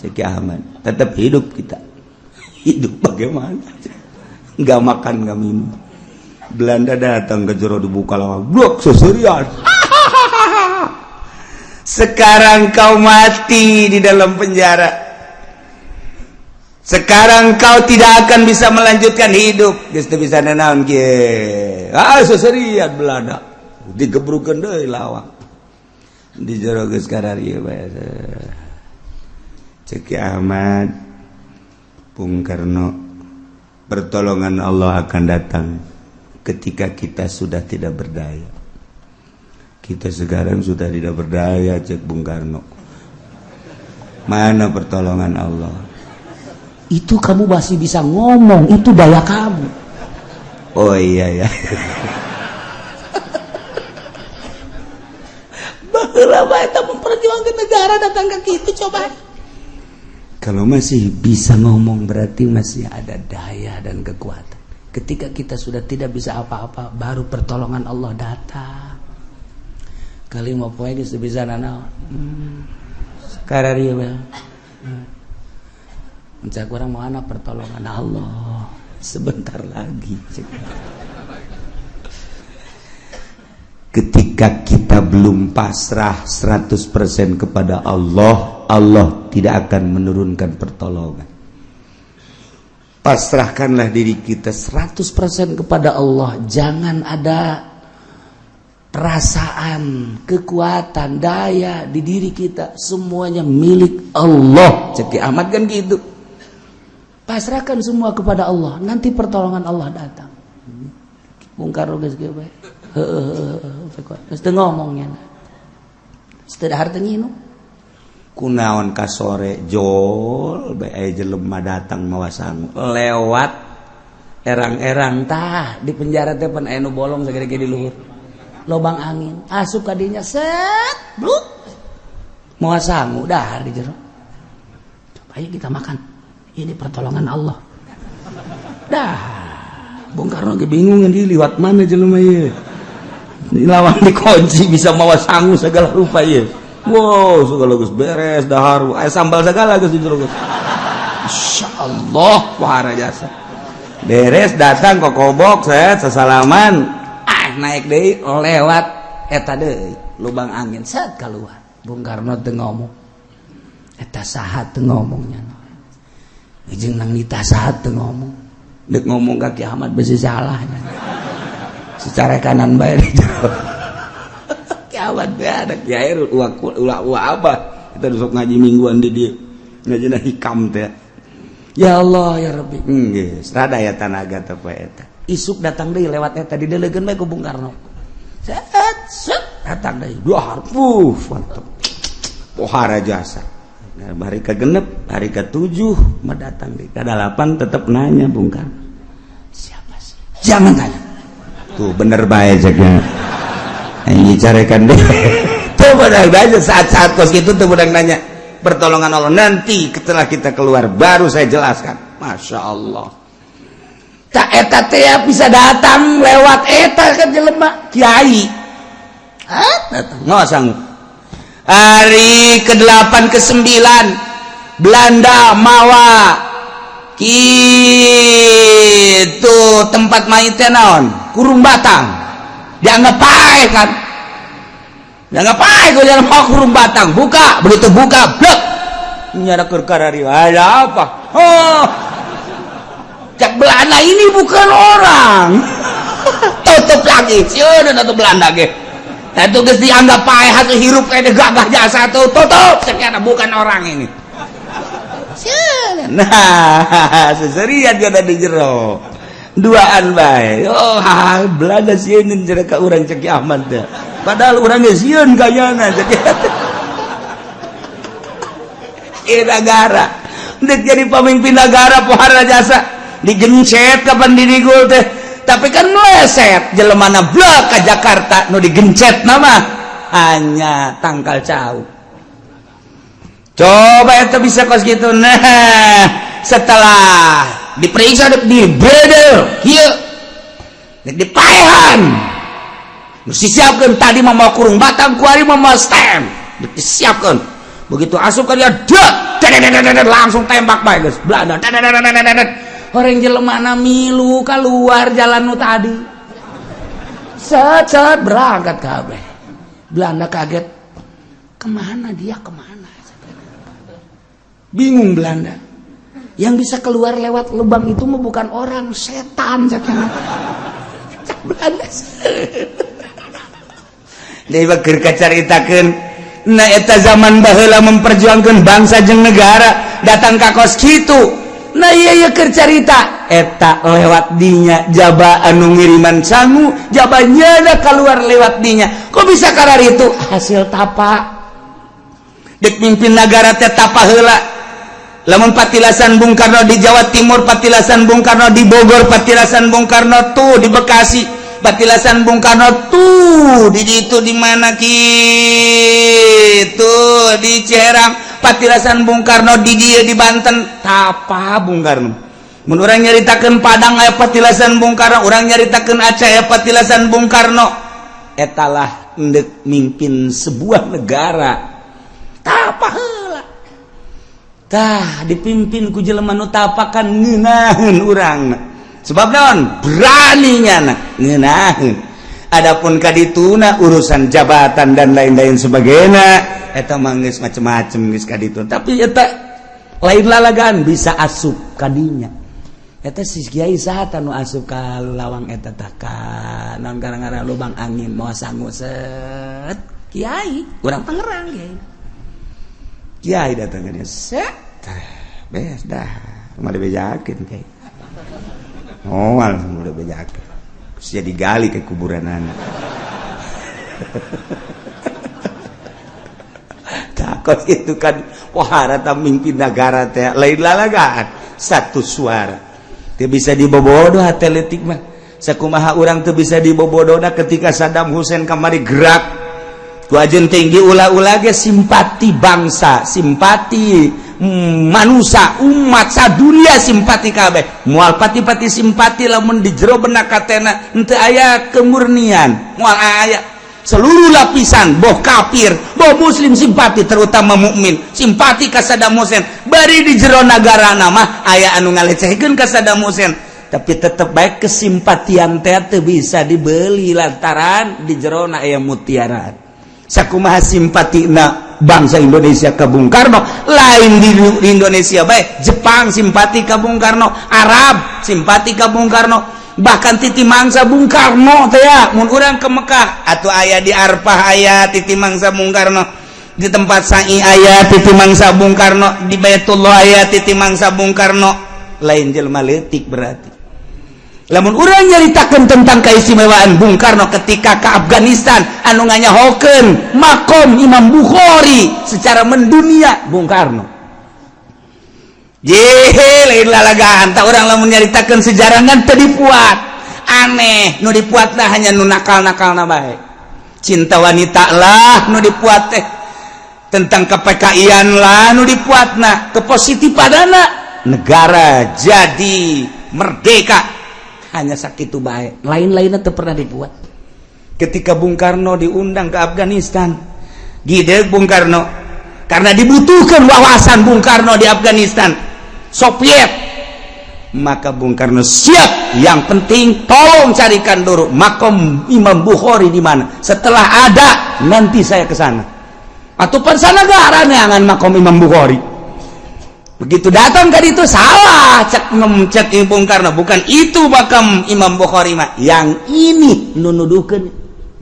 Cek Ki Ahmad, tetap hidup kita. Hidup bagaimana? Enggak makan, enggak minum. Belanda datang ke jero dibuka lawang, blok seserian. Sekarang kau mati di dalam penjara. Sekarang kau tidak akan bisa melanjutkan hidup. Geus teu bisa nanaon kieu. Ah seserian Belanda. Digebrukeun deui lawang. Di jero geus kararieu bae. Cek Ki Ahmad, Bung Karno, pertolongan Allah akan datang ketika kita sudah tidak berdaya. Kita sekarang sudah tidak berdaya, cek Bung Karno. Mana pertolongan Allah? Itu kamu masih bisa ngomong, itu daya kamu. Oh iya ya. Baheula bae eta memperjuangkan negara datang ke kitu coba. Kalau masih bisa ngomong berarti masih ada daya dan kekuatan. Ketika kita sudah tidak bisa apa-apa, baru pertolongan Allah datang. Kali mau poe geus bisa nanaon. Kararieu bae. Mencak urang mana pertolongan Allah sebentar lagi. Ketika kita belum pasrah 100% kepada Allah, Allah tidak akan menurunkan pertolongan. Pasrahkanlah diri kita 100% kepada Allah. Jangan ada perasaan, kekuatan, daya di diri kita. Semuanya milik Allah. Cek Ki Ahmad kan gitu. Pasrahkan semua kepada Allah. Nanti pertolongan Allah datang. Bung Karno geus kieu bae. Heueuh geus teu ngomongnya. Geus teu dahar teu nginum. Kunaon ka sore jol bae aya jelema datang mawa sangu lewat erang-erang tah di penjara teh pan aya nu bolong sagede-gede di luhur. Lobang angin asup ka dinya set bluk. Mawa sangu dahar di jero. Coba ayo kita makan. Ini pertolongan Allah. Dah Bung Karno ge bingung di liwat mana jelema ieu. Lawan dikunci bisa mawa sangu segala rupa ieu. Wow, segala geus beres dahar, aya sambal segala geus di jero geus. Insyaallah wahara jasa. Beres datang kokobok set sesalaman, ah naik deui lewat eta deui lubang angin set keluar. Bung Karno teu ngomong. Eta saha teu ngomongnya. Jeung nang nita saha teu ngomong. Dek ngomong ka Ki Ahmad besi salah. Secara kanan bae di jero. Ki Ahmad bae ada kiai ulah ulah abah. Kita besok ngaji mingguan di dieu. Ngajina hikam teh. Ya Allah ya Rabbi. Geus rada ya tanaga teh poe eta. Isuk datang deui lewat eta didelegeun bae ku Bung Karno. Set set datang deui. Dua harfuh mantep. Pohara jasa. Nah, hari ke-6, hari ke-7 mah datang di ke-8 tetap nanya Bung Karno. Siapa sih? Jangan tanya. Tuh bener bae ceknya. Ini carekan deh. Tuh bener bae saat-saat kos gitu tuh bener nanya. Pertolongan Allah nanti setelah kita keluar baru saya jelaskan. Masya Allah. Tak eta teh bisa datang lewat eta ke jelema kiai. Hah? Datang. Nggak sanggup. Hari ke-8 ke-9 Belanda mawa gitu tempat mayitnya naon kurung batang dianggap pae kan dianggap pae gue jalan mau kurung batang buka begitu buka blek nyara keur ada apa oh cak Belanda ini bukan orang tutup lagi sieun tutup Belanda ge. Nah itu geus dianggap pae hatu hirup kayak gagah jasa tuh tutup cek bukan orang ini. Nah seserian dia di jero duaan bae. Oh Belanda sieun jere ka urang cek Ahmad teh. Padahal urang ge sieun kayana cek. Ieu negara dek jadi pemimpin negara pohara jasa digencet kapan dirigul teh. Tapi kan meleset jelemana blok ke Jakarta nu digencet nama hanya tangkal cau. Coba itu bisa kos gitu. Nah setelah diperiksa di bredel kieu dipaehan mesti siapkan tadi mau kurung batang kuari mau stand disiapkan begitu asup kan dia dek langsung tembak bae geus Belanda. Orang jelemana milu keluar jalan nu tadi set set berangkat kabeh. Belanda kaget kemana dia kemana bingung Belanda. Yang bisa keluar lewat lubang itu mah bukan orang, setan cak Belanda. Deui keur kacaritakeun na eta zaman baheula memperjuangkan bangsa jeung negara datang ka kos kitu. Nah iya iya keur carita eta lewat dinya jaba anu ngiriman sangu jaba nyana keluar lewat dinya kok bisa karar itu hasil tapa dek mimpin negara teh tapa heula lamun patilasan Bung Karno di Jawa Timur, patilasan Bung Karno di Bogor, patilasan Bung Karno tuh di Bekasi, patilasan Bung Karno tuh di itu di mana gitu di Ciherang, patilasan Bung Karno di dia di Banten, tapa Bung Karno. Mun urang nyaritakeun Padang aya patilasan Bung Karno, urang nyaritakeun Aceh aya patilasan Bung Karno. Etalah endek mimpin sebuah negara. Tapa heula. Tah dipimpin ku jelema nu tapakan ngeunaheun urang. Sebab naon? Berani nyana ngeunaheun. Adapun kadituna urusan jabatan dan lain-lain sebagainya eta mah geus macem-macem geus kaditu. Tapi eta lain lalagan bisa asup kadinya. Eta si kiai saha nu asup ka lawang eta tah ka naon gara-gara lubang angin moal sangu set kiai urang Tangerang kiai. Kiai datang ka dia set beres dah mah dibejakeun kiai. Moal udah bejakeun. Terus jadi gali ke kuburan anak. Takut itu kan pohara ta mimpin negara teh lain lalagaan satu suara. Teu bisa dibobodo hate leutik mah. Sakumaha urang teu bisa dibobodona ketika Saddam Hussein kamari gerak. Ku ajeun tinggi ulah-ulah ge simpati bangsa, simpati manusia, umat sadunia simpati kabeh. Moal pati-pati simpati lamun di jero benak katena henteu aya kemurnian, moal aya. Seluruh lapisan, boh kafir, boh muslim simpati, terutama mukmin, simpati ka Saddam Hussein. Bari di jero nagara mah aya anu ngalecehkeun ka Saddam Hussein, tapi tetep baik kesimpatian teh teu bisa dibeli lantaran di jero na aya mutiara. Sakumaha simpatina bangsa Indonesia ke Bung Karno, lain di Indonesia baik, Jepang simpati ke Bung Karno, Arab simpati ke Bung Karno, bahkan titi mangsa Bung Karno teh ya mun urang ke Mekah atau aya di Arfah aya titi mangsa Bung Karno, di tempat sa'i aya titi mangsa Bung Karno, di Baitullah aya titi mangsa Bung Karno, lain jelema leutik berarti. Lamun urang nyaritakeun tentang keistimewaan Bung Karno ketika ke Afghanistan anu nganyahokeun makom Imam Bukhari secara mendunia, Bung Karno. Jehe, lain lalagaan tak urang lamun nyaritakeun sejarah ngan teu dipuat. Aneh, nu dipuatna hanya nu nakal-nakalna bae. Cinta wanita lah nu dipuat teh, tentang ke-PKI-an lah nu dipuatna, kepositifanana negara jadi merdeka hanya sakitu bae, lain-lainnya teu pernah dibuat. Ketika Bung Karno diundang ke Afghanistan, gideg Bung Karno karena dibutuhkan wawasan Bung Karno di Afghanistan Soviet, maka Bung Karno siap, yang penting tolong carikan dulu makom Imam Bukhari di mana, setelah ada nanti saya ke sana. Atau sana gara neangan makom Imam Bukhari. Begitu datang ke itu, salah, cek cek Bung Karno, bukan itu makam Imam Bukhari mah, yang ini. Nunuduhkeun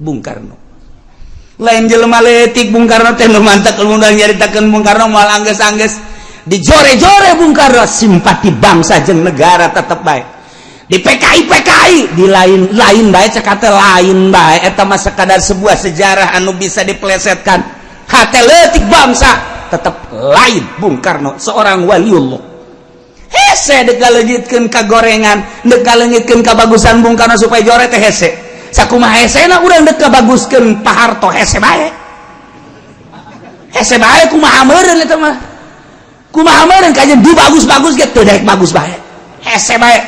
Bung Karno lain jelema leutik. Bung Karno teh nu mantak undang nyaritakeun Bung Karno moal angges-angges dijore-jore. Bung Karno simpati bangsa jeung negara tetep bae di PKI PKI di lain lain bae, cek kata lain bae, eta mah sekadar sebuah sejarah anu bisa dipelesetkan. Hate leutik bangsa tetap lain. Bung Karno seorang waliullah, hese dek ngaleungitkeun kagorengan, dek ngaleungitkeun kabagusan Bung Karno supaya jore teh hese. Sakumaha hesena urang dek kabaguskeun Pak Harto, hese bae, hese bae. Kumaha meureun eta mah, kumaha meureun kajian du bagus-bagus ge teu daek bagus bae, hese bae.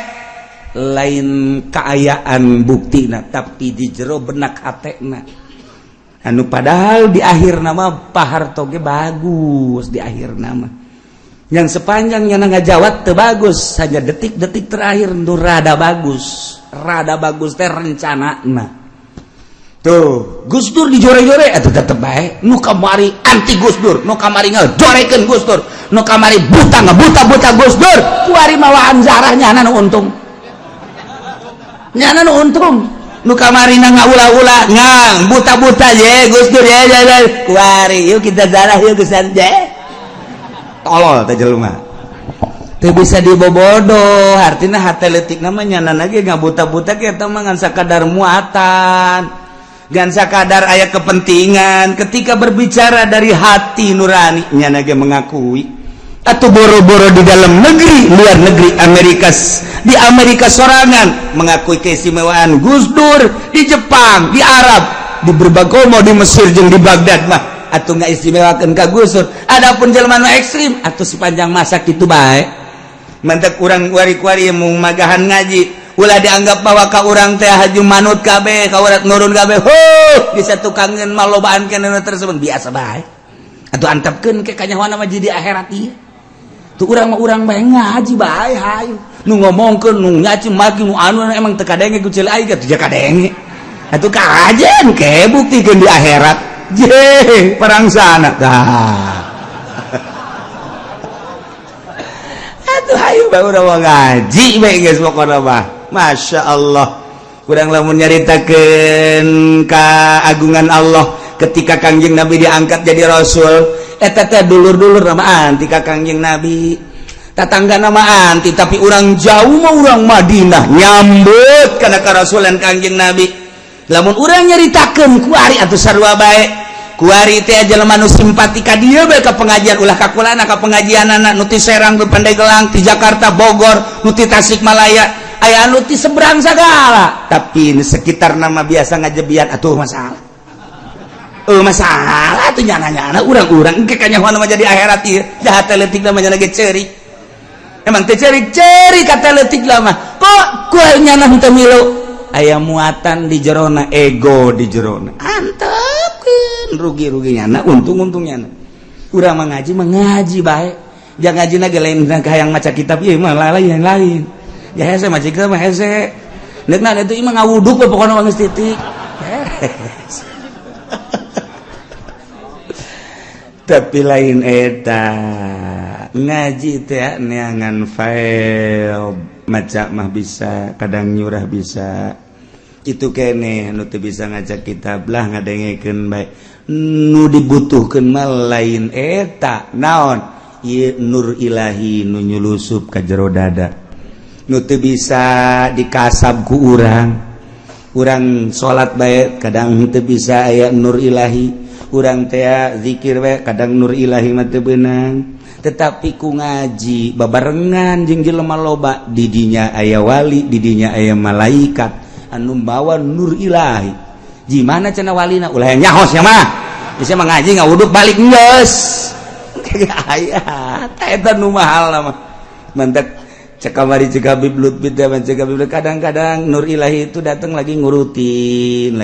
Lain kaayaan buktina, tapi di jero benak hatena anu padahal di akhir nama Pak Harto ge bagus. Di akhir nama yang sepanjangnya ngajawat teu bagus, hanya detik-detik terakhir nu rada bagus, rada bagus teh rencana. Nah tuh, Gus Dur dijore-jore atau tetep bae. Nu kamari anti Gus Dur, nu kamari ngajorekeun Gus Dur, nu kamari buta ngabuta-buta Gus Dur, kuari mawaan zarahnya nu untung, nyana nu untung. Nu kamari na ngaula-ula ngang buta-buta je Gus Dur ya ya ya, kuari yuk kita zarah yuk kesan je. Tolol teh jelema teu bisa dibobodo, artinya hate leutik namanya nyana ge ngabuta-buta kita mah ngan sakadar muatan, ngan sakadar aya kepentingan. Ketika berbicara dari hati nurani, nyana ge mengakui atau boro-boro di dalam negeri, luar negeri, Amerika, di Amerika sorangan mengakui keistimewaan Gus Dur, di Jepang, di Arab, di berbagai mau di Mesir jeung di Baghdad mah atau nggak istimewakan ka Gus Dur. Adapun jelema nu ekstrim atau sepanjang masa kitu bae. Mantak urang kuari-kuari mau magahan ngaji ulah dianggap bahwa ka urang teh haju manut kabeh, ka urang nurun kabeh. Ho, bisa tukangeun malobaan kana tersebut biasa bae atau antepkeun ke kanyahoana mah jadi akhirat ieu. Tuh urang mah urang bae, ngaji bae hayu. Nu ngomongkeun, nu nyaci maki, nu anu emang teu kadenge ku ceuli aing teh kadenge. Atuh kajen ke buktikeun di akhirat. Je, perang sana tah. Atuh hayu bae urang mah ngaji bae geus pokona mah. Masya Allah. Kurang lamun nyaritakeun keagungan Allah ketika Kangjeng Nabi diangkat jadi rasul, eta teh dulur-dulur nama anti ka Kangjeng Nabi, tatangga nama anti, tapi orang jauh mah orang Madinah nyambut kana karasulan Kangjeng Nabi. Lamun urang nyaritakeun kuari atuh sarua bae, kuari teh jelema nu simpati ka dieu bae ka pengajian, ulah ka kulana ka pengajianana, nu ti Serang, nu Pandeglang, ti Jakarta, Bogor, nu ti Tasikmalaya, aya anu ti seberang sagala, tapi ini sekitar nama biasa ngajebian atuh masalah. Oh, masalah tuh nyana-nyana urang-urang engke kanyahoan mah jadi akhirat ieu jahat leutik mah nyana ge ceurik, emang teh ceurik ceurik kata leutik lah mah. Kok kuah nyana henteu milu aya muatan di jerona, ego di jerona, antepkeun rugi-rugi nyana, untung-untung nyana. Urang mah ngaji mah ngaji bae, jangan ngaji ge lain hayang maca kitab ieu mah lain lain ya, hese maca kitab mah hese deukna itu mah ngawuduk we pokona mah geus titik. Beres. Tapi lain eta ngaji teh neangan file maca mah bisa, kadang nyurah bisa itu kene nu teu bisa ngajak kitab lah ngadengekeun bae. Nu dibutuhkeun mah lain eta naon ieu, nur ilahi nu nyulusup ka jero dada. Nu teu bisa dikasab ku urang. Urang salat bae kadang teu bisa aya nur ilahi. Urang teh zikir bae kadang nur ilahi mah teu beunang. Tetapi ku ngaji babarengan jeung jelema loba, didinya aya wali, didinya aya malaikat anu bawa nur ilahi. Gimana cenah walina? Ulah nyaho sia mah. Bisa mah ngaji ngawuduk balik geus. Aya eta nu mahal mah. Mantak cek kamari cek Habib Lutfi teh, cek Habib, kadang-kadang nur ilahi itu datang lagi ngurutin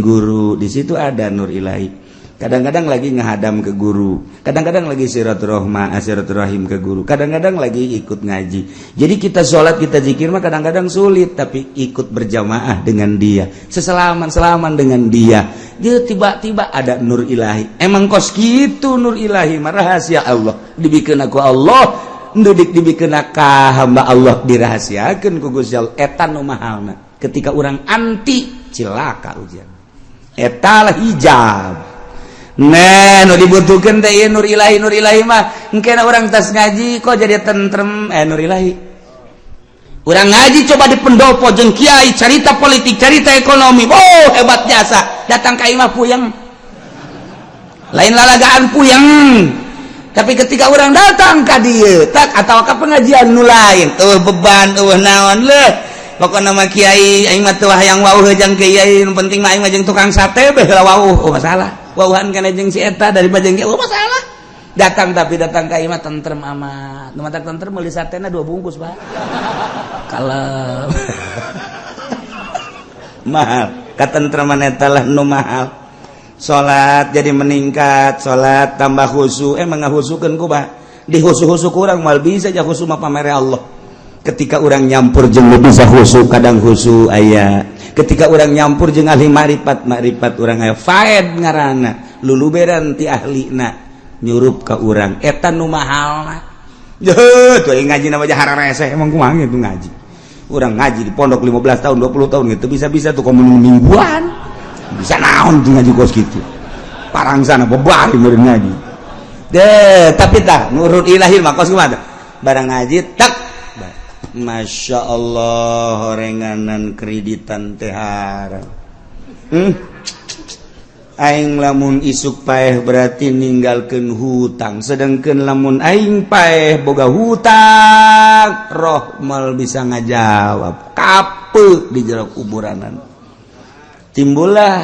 guru, di situ ada nur ilahi. Kadang-kadang lagi ngehadam ke guru, kadang-kadang lagi silaturahma, silaturahim ke guru, kadang-kadang lagi ikut ngaji. Jadi kita sholat, kita zikir mah kadang-kadang sulit, tapi ikut berjamaah dengan dia, seselaman selaman dengan dia, dia tiba-tiba ada nur ilahi. Emang kos gitu nur ilahi mah rahasia Allah, dibikin aku Allah ndudik, dibikin ka hamba Allah, dirahasiakeun ku Gusti Allah. Eta nu mahalna. Ketika orang anti, cilaka ujian eta lah hijab. Nah, nu dibutuhkan teh ieu nur ilahi. Nur ilahi mah engke orang tas ngaji kok jadi tentrem, nur ilahi. Urang ngaji coba di pendopo jeung kiai cerita politik, cerita ekonomi, oh hebat jasa. Datang ka imah puyeng, lain lalagaan puyeng. Tapi ketika orang datang ka dieu tak atau ke pengajian nu lain, eueuh beban, eueuh naon leuh. Pokokna mah kiai aing mah teu hayang wauh jeung kiai, nu penting mah aing mah jeung tukang sate beh heula wauh. Oh masalah. Wauhan kana jeung si eta daripada jeung kiai, oh masalah. Datang, tapi datang ka imah tentrem amat. Nu matak tentrem meuli satena dua bungkus, Pak. Kalem. Mahal. Katentreman eta lah nu mahal. Salat jadi meningkat, salat tambah khusyuk. Emang ngahusukeun ku bah di khusyuk-khusyuk kurang mal bisa aja khusyuk mah pamere Allah. Ketika orang nyampur jeung nu bisa khusyuk, kadang khusyuk aya. Ketika orang nyampur jeung ahli maripat, maripat urang aya, faed ngaranna, luluberan ti ahlina nyurup ka urang. Eta nu mahalna. Jeuh tuh ngaji nama hararese. Emang kumaha gitu ngaji? Urang ngaji di pondok 15 tahun, 20 tahun gitu bisa-bisa tuh komun mingguan bisa naon tuh ngaji kos gitu parangsana bebari meureun ngaji deh. Tapi tah nurut ilahi mah kos kumaha? Barang ngaji tak, Masya Allah, horenganan kreditan teh haram. Aing lamun isuk paeh berarti ninggalkeun hutang, sedangkan lamun aing paeh boga hutang, roh mal bisa ngajawab kape di jero kuburanan. Timbullah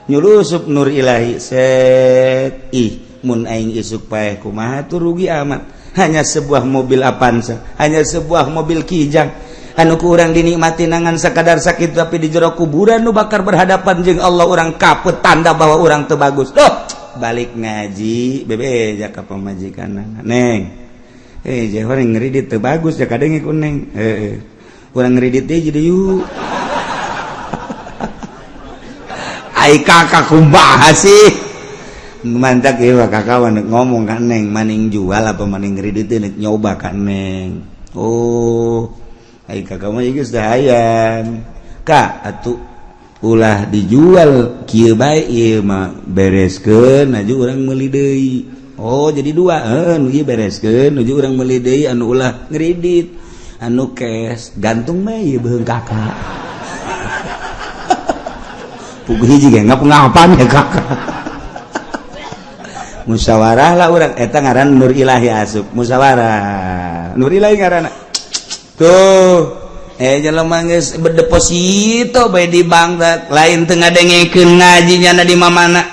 nyulusup nur ilahi set. Ih, mun aing isuk paeh kumaha tuh? Rugi amat. Hanya sebuah mobil Avanza, hanya sebuah mobil Kijang anu ku urang dinikmati nangan sakadar sakit, tapi di jero kuburan nu bakar berhadapan jeung Allah urang kapet, tanda bahwa urang teu bagus. Duh, balik ngaji bebe ka pamajikan, "Neng, eh jeh urang ngridit teu bagus ya, kadang ku neng, eh urang ngridit deui jadi yuk." Ai kakak kumaha sih? Mantak ieu kakak ngomong kan, "Neng, maning jual apa maning ngridit nyoba kan, neng?" "Oh, ai kakak mah geus hayang kak atuh ulah dijual, kieu bae ieu mah, bereskeun aju urang meuli deui." "Oh, jadi dua? Heuh, nu ieu bereskeun nuju urang meuli deui, anu ulah ngridit, anu cash gantung mah ieu beuheung kakak." Puguh hiji ge ngapa-ngapan ya kakak. Musyawarah lah urang. Eta ngaran nur ilahi asup musyawarah, nur ilahi ngaranna tuh. Jelema geus berdeposito bae di bank, lain teu ngadengekeun ngajinya di mamana,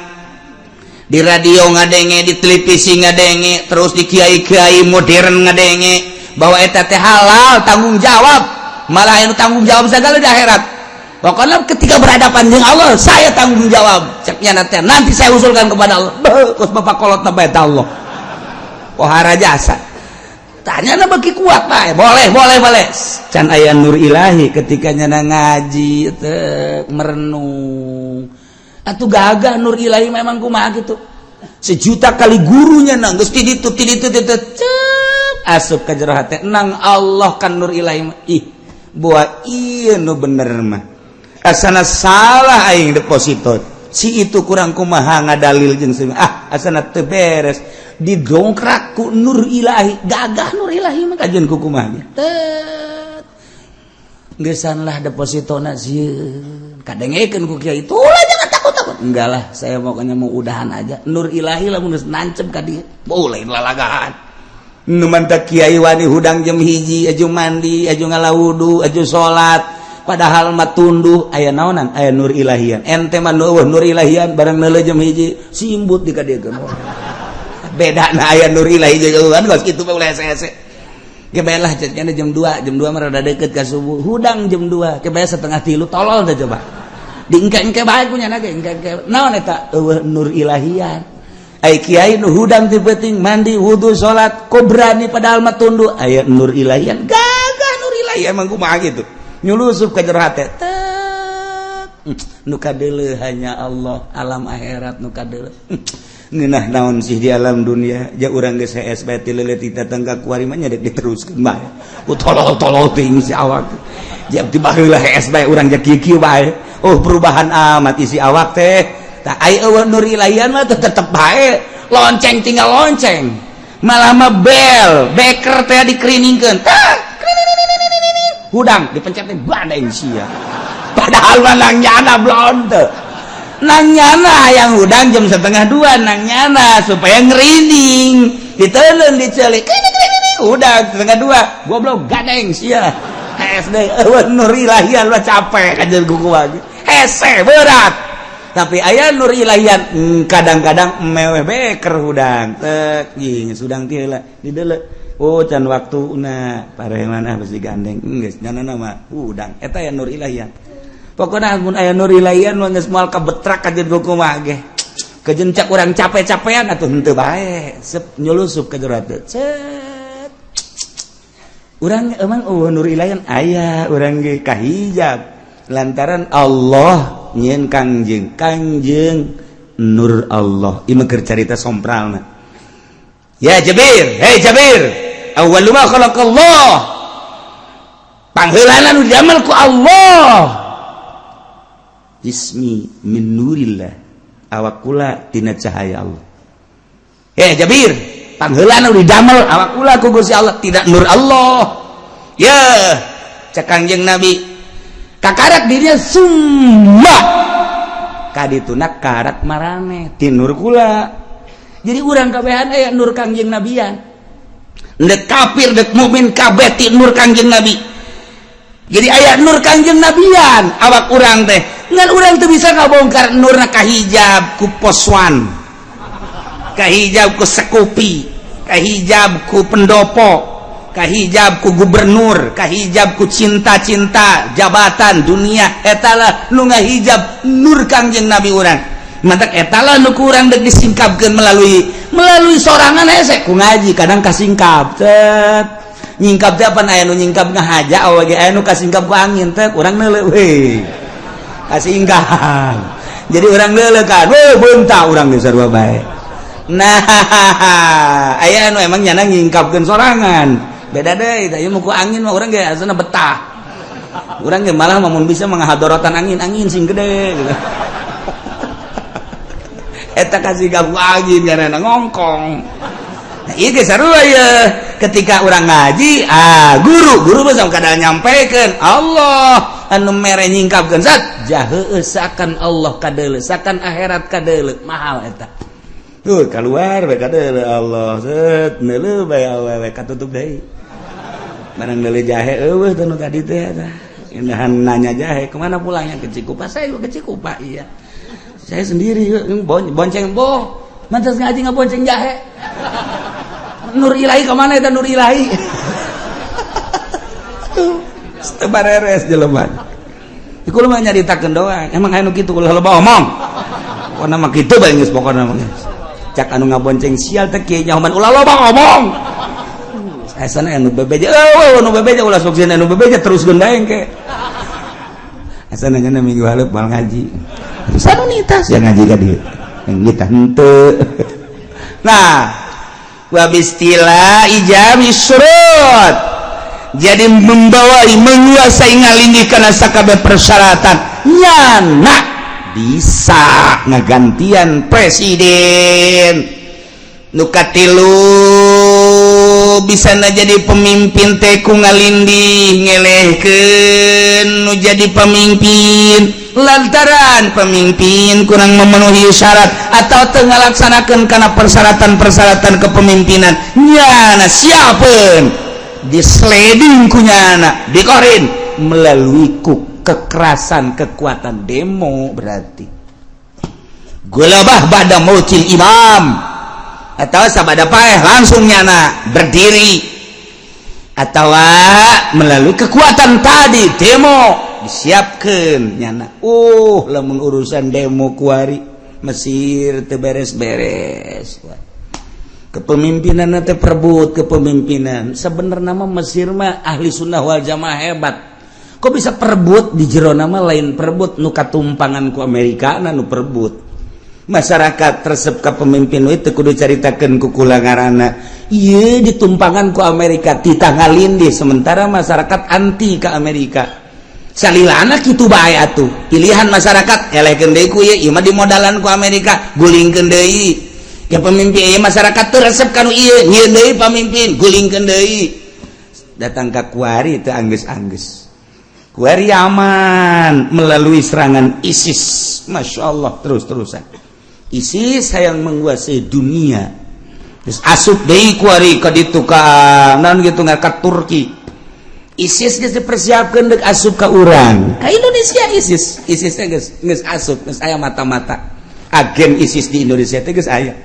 di radio ngadenge, di televisi ngadenge, terus di kiai-kiai modern ngadenge bahwa eta teh halal, tanggung jawab, malah anu tanggung jawab segala di akhirat. Pokoknya ketika berhadapan dengan Allah saya tanggung jawab, ceknya nanti, nanti saya usulkan kepada Allah. Beuh, bapak kolot na Allah pohara jasa tanya na bagi kuat pak. Boleh, boleh, boleh. Can aya nur ilahi. Ketika nyana ngaji teh merenung atuh gagah nur ilahi. Memang kumaha gitu, sejuta kali gurunya nang geus ti ditu ti ditu ti cep asup ka jero hate nang Allah kan nur ilahi. Ih, buah ieu nu bener mah, asana salah aing deposito si itu, kurang kumaha ngadalil jeung ah asana teu beres, didongkrak ku nur ilahi. Gagah nur ilahi mah kajian ku kumaha. Tet Geusan lah depositona sieun. Kadengekeun ku kiai itu lah, jangan takut-takut. Enggak lah, saya pokoknya mau udahan aja. Nur ilahi lah mun geus nancep ka dieu. Boleh lalagaan. Nu mantak kiai wani hudang jam 1, aju mandi, aju ngala wudu, aju salat. Padahal mah tunduh aya naonan, aya nur ilahian. Ente mah nu nur ilahian barang neuleuh jam 1 simbut di ka dieu. Beda na aya nur ilahi jauhan kos kitu mah ulah hese-hese. Ge lah jadinya jam 2, jam 2 mah rada deket ka subuh. Hudang jam 2, ge setengah tilu tolol teh coba. Diengke-engke bae ku nyana ge engke-engke. Naon eta? Eueuh nur ilahian. Ai kiai nu hudang ti peuting mandi wudu salat kok berani padahal mah tunduh aya nur ilahian. Gagah nur ilahi emang kumaha gitu. Nyulusup ka jero hate. Tek. Nu kadeuleu hanya Allah, alam akhirat nu kadeuleu. Ngeunah naon sih di alam dunia ja urang geus hees bae ti leuleut datang ka kuari mah nya dek diteruskeun bae. Ku tolol-tolol teuing si awak. Ja ti baheula hees bae urang ja kieu-kieu bae. Oh, perubahan amat isi awak teh. Tah ai eueuh nur ilahian mah tetep bae. Lonceng tinggal lonceng. Malah mah bel, beker teh dikeriningkeun. Tah, hudang dipencet teh badeng sia. Padahal mah nang nyana blon teu. Nang nyana yang hudang jam 1.30 nang nyana supaya ngerining ditelen dicelik udah 1.30 goblok gadeng sia SD eueuh nur ilahian mah capek kajeun kuku lagi hese berat tapi aya nur ilahian kadang-kadang meweh beker hudang tek jing hudang ti heula dideuleu oh can waktuna pareman pasti gandeng geus nyana mah hudang eta ya nur ilahian. Pokoknya mun aya nur ilahian mah geus moal kabetrak kajeun kumaha ge kejencak urang capek-capean atuh henteu bae sep nyulusup ka jero cet urang emang oh nur ilahian aya urang ge kahijab lantaran Allah nyieun Kangjeng Kangjeng nur Allah ieu mah keur carita sompralna. Ya Jabir, hey Jabir, awwalu ma khalaqallah, pangheulana nu diamel ku Allah jismi min nurillah, awak kula tina cahaya Allah. Eh Jabir, pangheulana nu didamel awak kula ku Gusti Allah tidak nur Allah ya. Cek Kangjeng Nabi kakarak dirinya summa kadituna karak marane ti nur kula. Jadi urang kabehan aya nur Kangjeng Nabian, dek kafir dek mukmin kabeh ti nur Kangjeng Nabi. Jadi aya nur Kangjeng Nabian awak urang teh. Ngan urang teu bisa ngabongkar nurna, kahijab ku poswan, kahijab ku sekupi, kahijab ku pendopo, kahijab ku gubernur, kahijab ku cinta-cinta jabatan dunia. Etalah nu ngahijab nur Kangjeng Nabi urang. Mantak etalah nu kurang dek disingkapkeun melalui melalui sorangan hese ku ngaji. Kadang kasingkap cet nyingkap teh apa aya nu nyingkap ngahaja awak ge aya nu kasingkap ku angin teh urang neuleuh we kasingkap jadi urang neuleuh kan we beunta urang geus sarua bae. Nah, aya anu emang nyana nyingkapkeun sorangan beda deui. Tah ieu mah ku angin mah urang ge asana betah. Urang ge malah mun bisa menghadorotan angin, angin sing gede gitu. Eta kasingkap ku angin karena ngongkong. Nah, ieu ge sarua ye ketika urang ngaji, ah guru guru mah kadang nyampekeun Allah anu mere nyingkapkeun zat jahe sakan Allah kadeuleu sakan akhirat kadeuleu mahal eta tuh keluar bae kadeuleu Allah set neuleuh bae awewe katutup deui barang neuleuh jahe eueuh teh nu tadi teh eta indahan nanya jahe kemana pulangnya ke Cikupa. Saya juga ke Cikupa. Iya, saya sendiri bonceng boh mantas ngaji nggak bonceng jahe. Nur ilahi kemana itu nur ilahi tuh bareres jelema. Iku mah nyaritakeun doang. Emang anu kitu ulah loba omong. Pokona mah kitu bae geus pokona mah. Cak anu ngabonceng sial teh kieu nyahoman ulah loba omong. Asana anu bebeja eueuh anu bebeja ulah sok anu bebeja terus bae ke. Asana nya minggu hareup moal ngaji. Terus anu nita sia ngaji ka dieu. Yang kita henteu. Nah, wa bistila ijab syurut jadi membawai menguasai ngalinggi karena sakabeh persyaratan nyana bisa ngagantian presiden. Nu katilu. Bisa na jadi pemimpin teh ku ngalindih, ngelehkeun nu jadi pemimpin lantaran pemimpin kurang memenuhi syarat atau teu ngalaksanakeun kana persyaratan-persyaratan kepemimpinan. Nyana siapeun, disleding ku nyana, dikorin melalui ku kekerasan, kekuatan demo. Berarti gulabah ba'da mautil imam atau sabada paeh langsung nyana berdiri atau melalui kekuatan tadi, demo disiapkan nyana. Lamun urusan demo kuari Mesir teu beres-beres kepemimpinan teh, perebut kepemimpinan. Sebenarnya mah Mesir mah ahli sunnah wal jamaah hebat, kok bisa perebut di jero nama? Lain perebut nu katumpangan ku Amerika, nu perebut masyarakat resep ka pemimpin itu. Kudu caritakeun ku kula ngaranna ieu ditumpangan ku Amerika, titah ngalindih, sementara masyarakat anti ke Amerika. Salilana kitu bae atuh, pilihan masyarakat elehkeun deui ku ieu, ieu mah dimodalan ku Amerika, gulingkeun deui. Ya, pemimpin ieu masyarakat teu resep kanu ieu, nyieun deui pamimpin, gulingkeun deui. Datang ka kuari teu anggeus-anggeus. Kuari aman melalui serangan ISIS. Masya Allah, terus-terusan ISIS yang menguasai dunia. Terus asup deui kuari ka ditu, ka naon gitu, ka Turki. ISIS geus dipersiapkeun dek asup ka urang, ka Indonesia. ISIS, ISIS teh geus geus asup, geus aya mata-mata agen ISIS di Indonesia teh geus aya.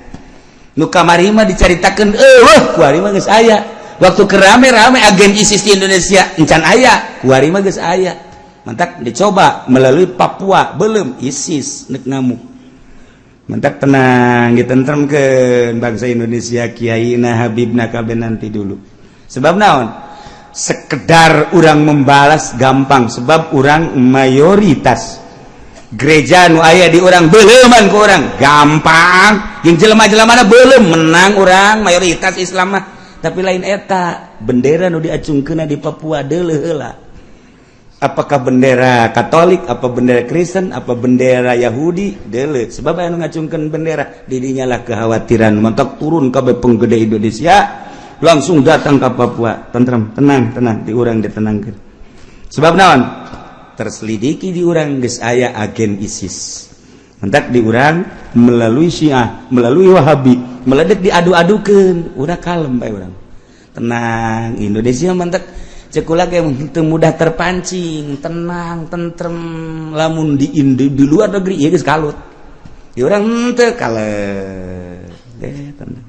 Nu kamari mah dicaritakeun eueuh, kuari mah geus aya. Waktu kerame-rame agen ISIS di Indonesia encan aya, kuari mah geus aya. Mantak dicoba melalui Papua, belum ISIS nek ngamuk. Mantak tenang, ditentremkeun bangsa Indonesia, kiai na, habibna, kabeh nanti dulu. Sebab naon? Sekedar orang membalas gampang, sebab orang mayoritas. Gereja nu aya di urang beleuman ku urang gampang, jeung jelema-jelema mana belum menang, orang mayoritas Islam mah. Tapi lain eta, bendera nu diacungkeun di Papua deuleuh heula, apakah bendera Katolik, apa bendera Kristen, apa bendera Yahudi, deuleuh. Sebab anu ngacungkeun bendera didinya lah kekhawatiran. Mantak turun kabeh penggede Indonesia langsung datang ke Papua. Tentrem, tenang, tenang, di urang ditenangkeun. Sebab naon? Terselidiki di urang geus aya agen ISIS. Mantak di urang melalui Syiah, melalui Wahabi, meledek, diadu-adukeun. Udah kalem bae urang, tenang Indonesia. Mantak cek kula ge teu mudah terpancing, tenang, tentrem. Lamun di luar negeri ieu geus kalut, di urang henteu, kalem deh, tenang.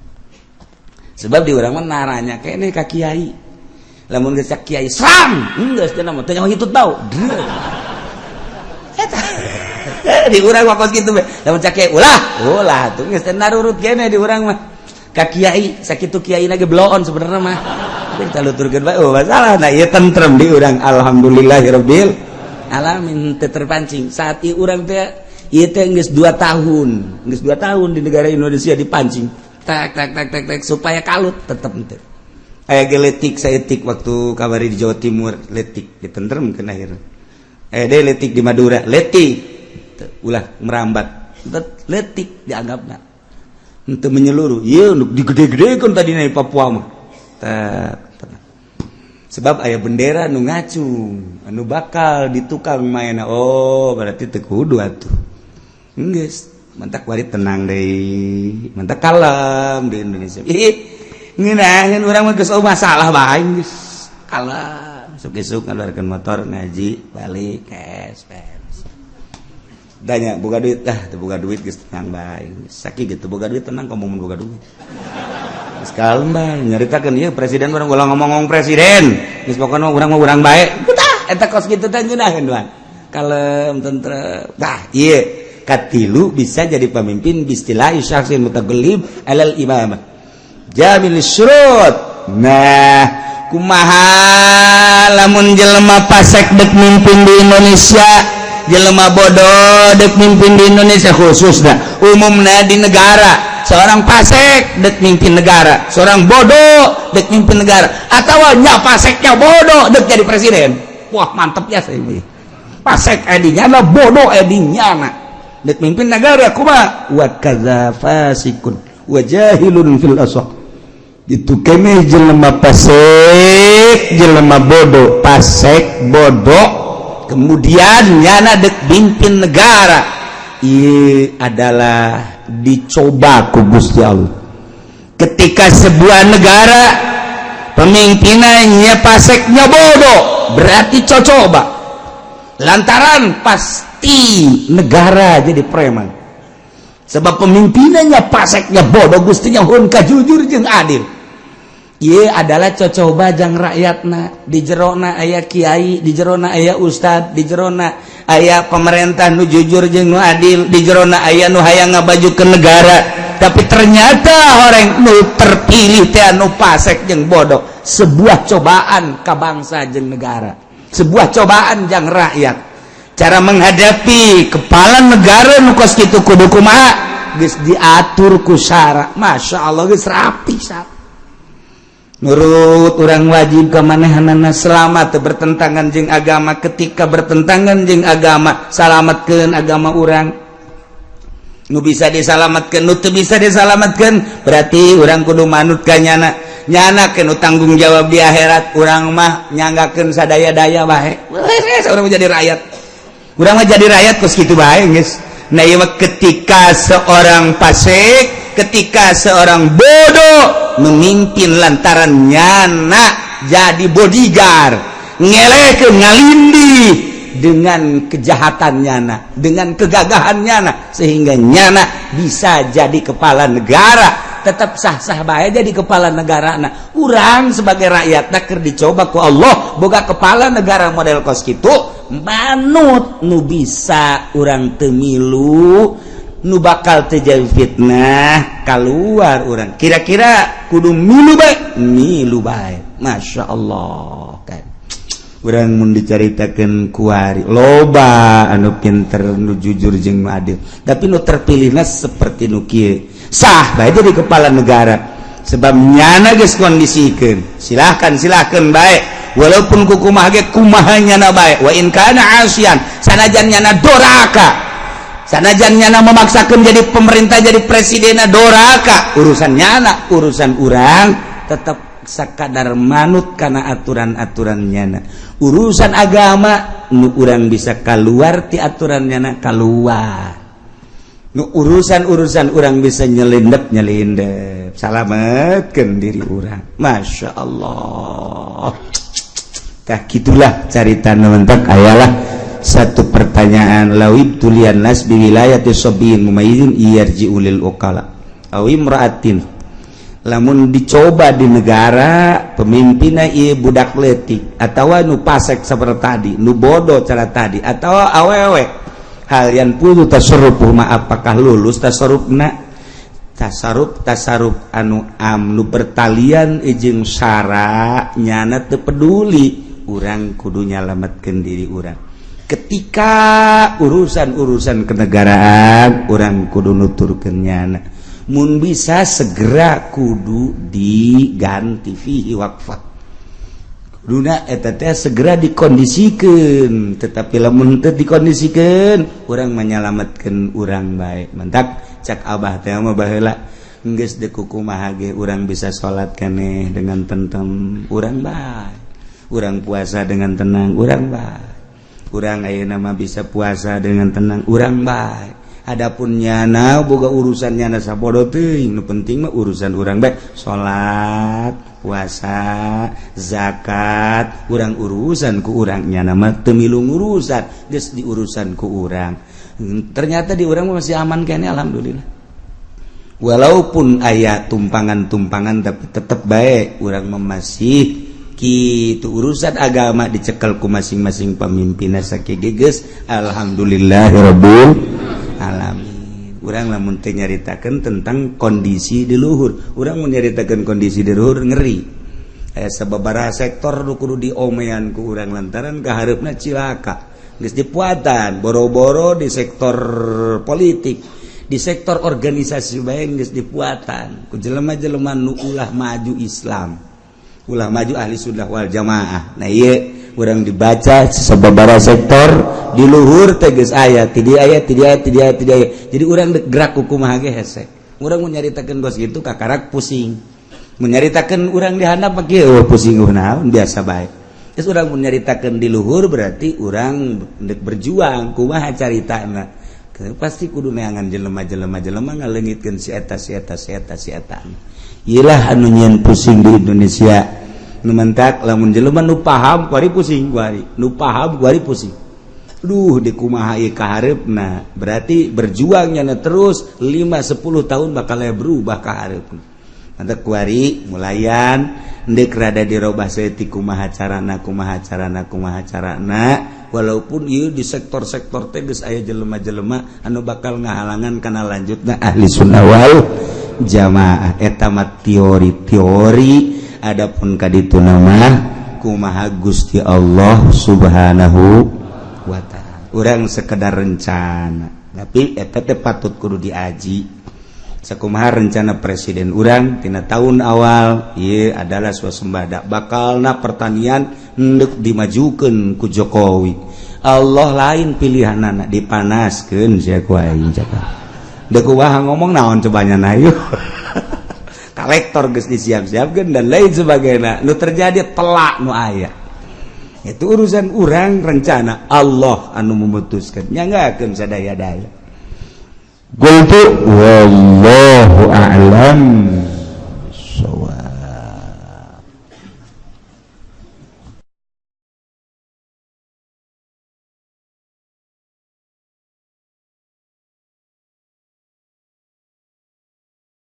Sebab di urang mah naranya kene ka kiai. Lamun geus kiai serang, geus teu mah teu nyaho hitut bau. Eta di urang mah kos kitu bae. Lamun cak kiai ulah, ulah tuh geus teu narurut kene di urang mah ka kiai. Sakitu kiai ge bloon sebenarnya mah, tapi kita luturkeun bae, oh masalah. Nah, ieu tentrem di urang, alhamdulillahirabbil alamin, teu terpancing. Saat ieu urang teh ieu teh geus 2 tahun, geus 2 tahun di negara Indonesia dipancing tak tak tak tak tak supaya kalut, tetep henteu. Aya ge letik saeutik waktu kabari di Jawa Timur, letik ditentremkeun akhirnya. Eh deh, letik di Madura, letik ulah merambat, letik dianggapna untuk menyeluruh. Iya, untuk digede-gedekeun tadi di Papua mah. Sebab aya bendera nu ngacung anu bakal ditukang mainna. Oh, berarti teu kudu atuh. Geus mantak wari tenang deui, mantak kalem di Indonesia. Ih, ngeunaheun urang mah, geus masalah bae, geus kalem. Isuk-isuk ngaluarkeun motor, ngaji, balik, cash beres. Tanya boga duit, ah teu boga duit, geus tenang bae. Sakieu gitu boga duit tenang, komo mun boga duit. Geus kalem bae nyaritakeun ieu presiden urang, ulah ngomong-ngomong presiden. Geus pokona urang mah urang bae. Tah eta kos kitu teh ngeunaheun doang. Kalem, tentrem. Tah ieu katilu, bisa jadi pemimpin bistilahi syakhsin mutagallib alal imamah jamil syurut. Nah, kumaha lamun jelema pasek dek mimpin di Indonesia, jelema bodoh dek mimpin di Indonesia khususnya, umumnya di negara, seorang pasek dek mimpin negara, seorang bodoh dek mimpin negara, atau nya paseknya bodoh dek jadi presiden? Wah, mantep ya. Saya pasek edinya lah, bodoh edinya nah dek mimpin negara, kumaha? Wa kadza fasikun wa jahilun fil asah. Itu kene jelema pasek, jelema bodoh, pasek bodoh, kemudian nyana dek pimpin negara. Ini adalah dicoba ku Gusti Allah. Ketika sebuah negara pemimpinannya paseknya bodoh, berarti cocoba, lantaran pasti negara jadi preman, sebab pemimpinannya paseknya bodoh. Gustinya hun jujur jeung adil. Ieu adalah cocoba jang rakyatna. Di jerona aya kiai, di jerona aya ustad, di jerona aya pemerintah nu jujur jeung nu adil, di jerona aya nu hayang ngabajukeun negara, tapi ternyata orang nu terpilih teh anu pasek jeung bodoh. Sebuah cobaan ka bangsa jeung negara, sebuah cobaan jang rakyat. Cara menghadapi kepala negara nu kos kitu kudu kumaha? Geus diatur ku syara, Masya Allah, geus rapi syara. Nurut orang wajib kemanehanana selama teu bertentangan jeung agama. Ketika bertentangan jeung agama, salamatkeun agama urang nu bisa disalamatkeun. Nu teu bisa disalamatkeun, berarti urang kudu manut ka nyana. Nyana nu tanggung jawab di akhirat. Urang mah nyanggakeun sadaya-daya bae. Urang mah jadi rakyat, urang mah jadi rakyat kos kitu bae geus. Nah, ieu mah ketika seorang fasik, ketika seorang bodoh memimpin, lantaran nyana jadi bodyguard, ngelehkeun, ngalindi dengan kejahatan nyana, dengan kegagahan nyana, sehingga nyana bisa jadi kepala negara. Tetap sah-sah bae jadi kepala negara. Nah, urang sebagai rakyat keur dicoba ku Allah boga kepala negara model kos kitu, manut. Nu bisa urang teu milu, nu bakal terjadi fitnah keluar. Urang kira-kira kudu milu bae, milu bae. Masya Allah kan urang mun dicaritakeun kuari loba anu pinter, nu jujur jeung nu adil, tapi nu terpilihna seperti nu kieu. Sah bae jadi kepala negara, sebab nyana geus kondisikeun. Silahkan, silahkan bae, walaupun kukumaha ge, kumaha nyana bae. Wa in kana asian, sanajan nyana doraka, sanajan nyana memaksakan jadi pemerintah, jadi presiden doraka, urusan nyana. Urusan urang tetap sakadar manut karena aturan-aturan nyana. Urusan agama, nu urang bisa keluar ti aturan nyana, keluar. Nu urusan-urusan urang bisa nyelindep, nyelindep, salametkeun diri urang. Masya Allah. Tah, gitulah carita. Mentak ayalah satu pertanyaan, law ibtuliyan nas bi wilayati sabiyyin mumayyizin yarji'u lil uqala aw imra'atin. Lamun dicoba di negara pemimpinna ieu budak leutik atawa nu pasek seperti tadi, nu bodoh cara tadi, atau awewe, hal yanfudzu tasarrufuhu ma, apakah lulus tasarrufna? Tasarruf, tasarruf anu am, nu bertalian jeung syara, nyana teu peduli. Urang kudu nyalametkeun diri urang. Ketika urusan-urusan kenegaraan, urang kudu nuturkeun nyana. Mun bisa segera kudu diganti. Fihi waqfah, kuduna eta teh segera dikondisikan. Tetapi lamun teu dikondisikan, urang menyelamatkan urang bae. Mentak cak abah teh mah baheula, geus deuk kumaha ge urang bisa salat keneh dengan tentrem, urang bae. Urang puasa dengan tenang, urang bae. Urang ayeuna mah bisa puasa dengan tenang, urang bae. Adapun nyana boga urusan nyana sabodo teuing, nu penting mah urusan urang bae, salat, puasa, zakat, urang urusan ku urang. Nyana mah teu milu urusan, geus diurusan ku urang. Ternyata di urang masih aman kene, alhamdulillah. Walaupun aya tumpangan-tumpangan, tapi tetep bae urang masih kitu. Urusan agama dicekel ku masing-masing pemimpin sakieu geus, alhamdulillahirabbil alamin. Urang lamun teu nyaritakeun tentang kondisi di luhur, urang mun nyaritakeun kondisi di luhur ngeri. Aya sababaraha sektor nu kudu diomean ku urang, lantaran kahareupna cilaka. Geus dipuatan boro-boro di sektor politik, di sektor organisasi bae geus dipuatan ku jelema-jelema nu ulah maju Islam, ulah maju ahli sunnah wal jamaah. Nah, ieu urang dibaca sababaraha sektor di luhur teh geus aya ti dieu, aya ti dieu, ti dieu, ti dieu. Jadi urang gerak ku kumaha ge hese. Urang mun nyaritakeun kos kitu kakarak pusing. Menyaritakeun urang di handap mah kieu, oh, pusing naon, biasa bae. Terus urang menyaritakeun di luhur, berarti urang ndek berjuang. Kumaha caritana? Pasti kudu neangan jelema-jelema, jelema ngaleungitkeun si eta, si eta, si eta, si eta. Iyalah anu nyieun pusing di Indonesia. Nu mentak lamun jelema nu paham kuari pusing, kuari nu paham kuari pusing. Duh, di kumaha ieu kahareupna? Berarti berjuangnya terus 5 10 tahun bakal berubah kahareupna. Mantap, kuari mulayan ndek rada dirobah saeutik. Kumaha carana, kumaha carana, kumaha carana? Walaupun ieu di sektor-sektor teh geus aya jelema-jelema anu bakal ngahalangan kana lanjutna Ahli Sunnah wal Jamaah. Eta mah teori-teori. Adapun kaditu mah kumaha Gusti Allah Subhanahu wa Ta'ala. Urang sekedar rencana, tapi eta teh patut kudu diaji. Sakumaha rencana presiden urang tina tahun awal, ieu adalah swasembada, bakalna pertanian endek dimajukeun ku Jokowi. Allah lain pilihanana, dipanaskeun sia ku aing. Cakap dek kumaha, ngomong naon cobanya na yeuh kolektor geus disiap-siapkeun dan lain sebagainya. Nu terjadi telak nu aya itu urusan urang rencana, Allah anu memutuskan, nyanggakeun sadaya-daya. Qultu wallahu a'lam.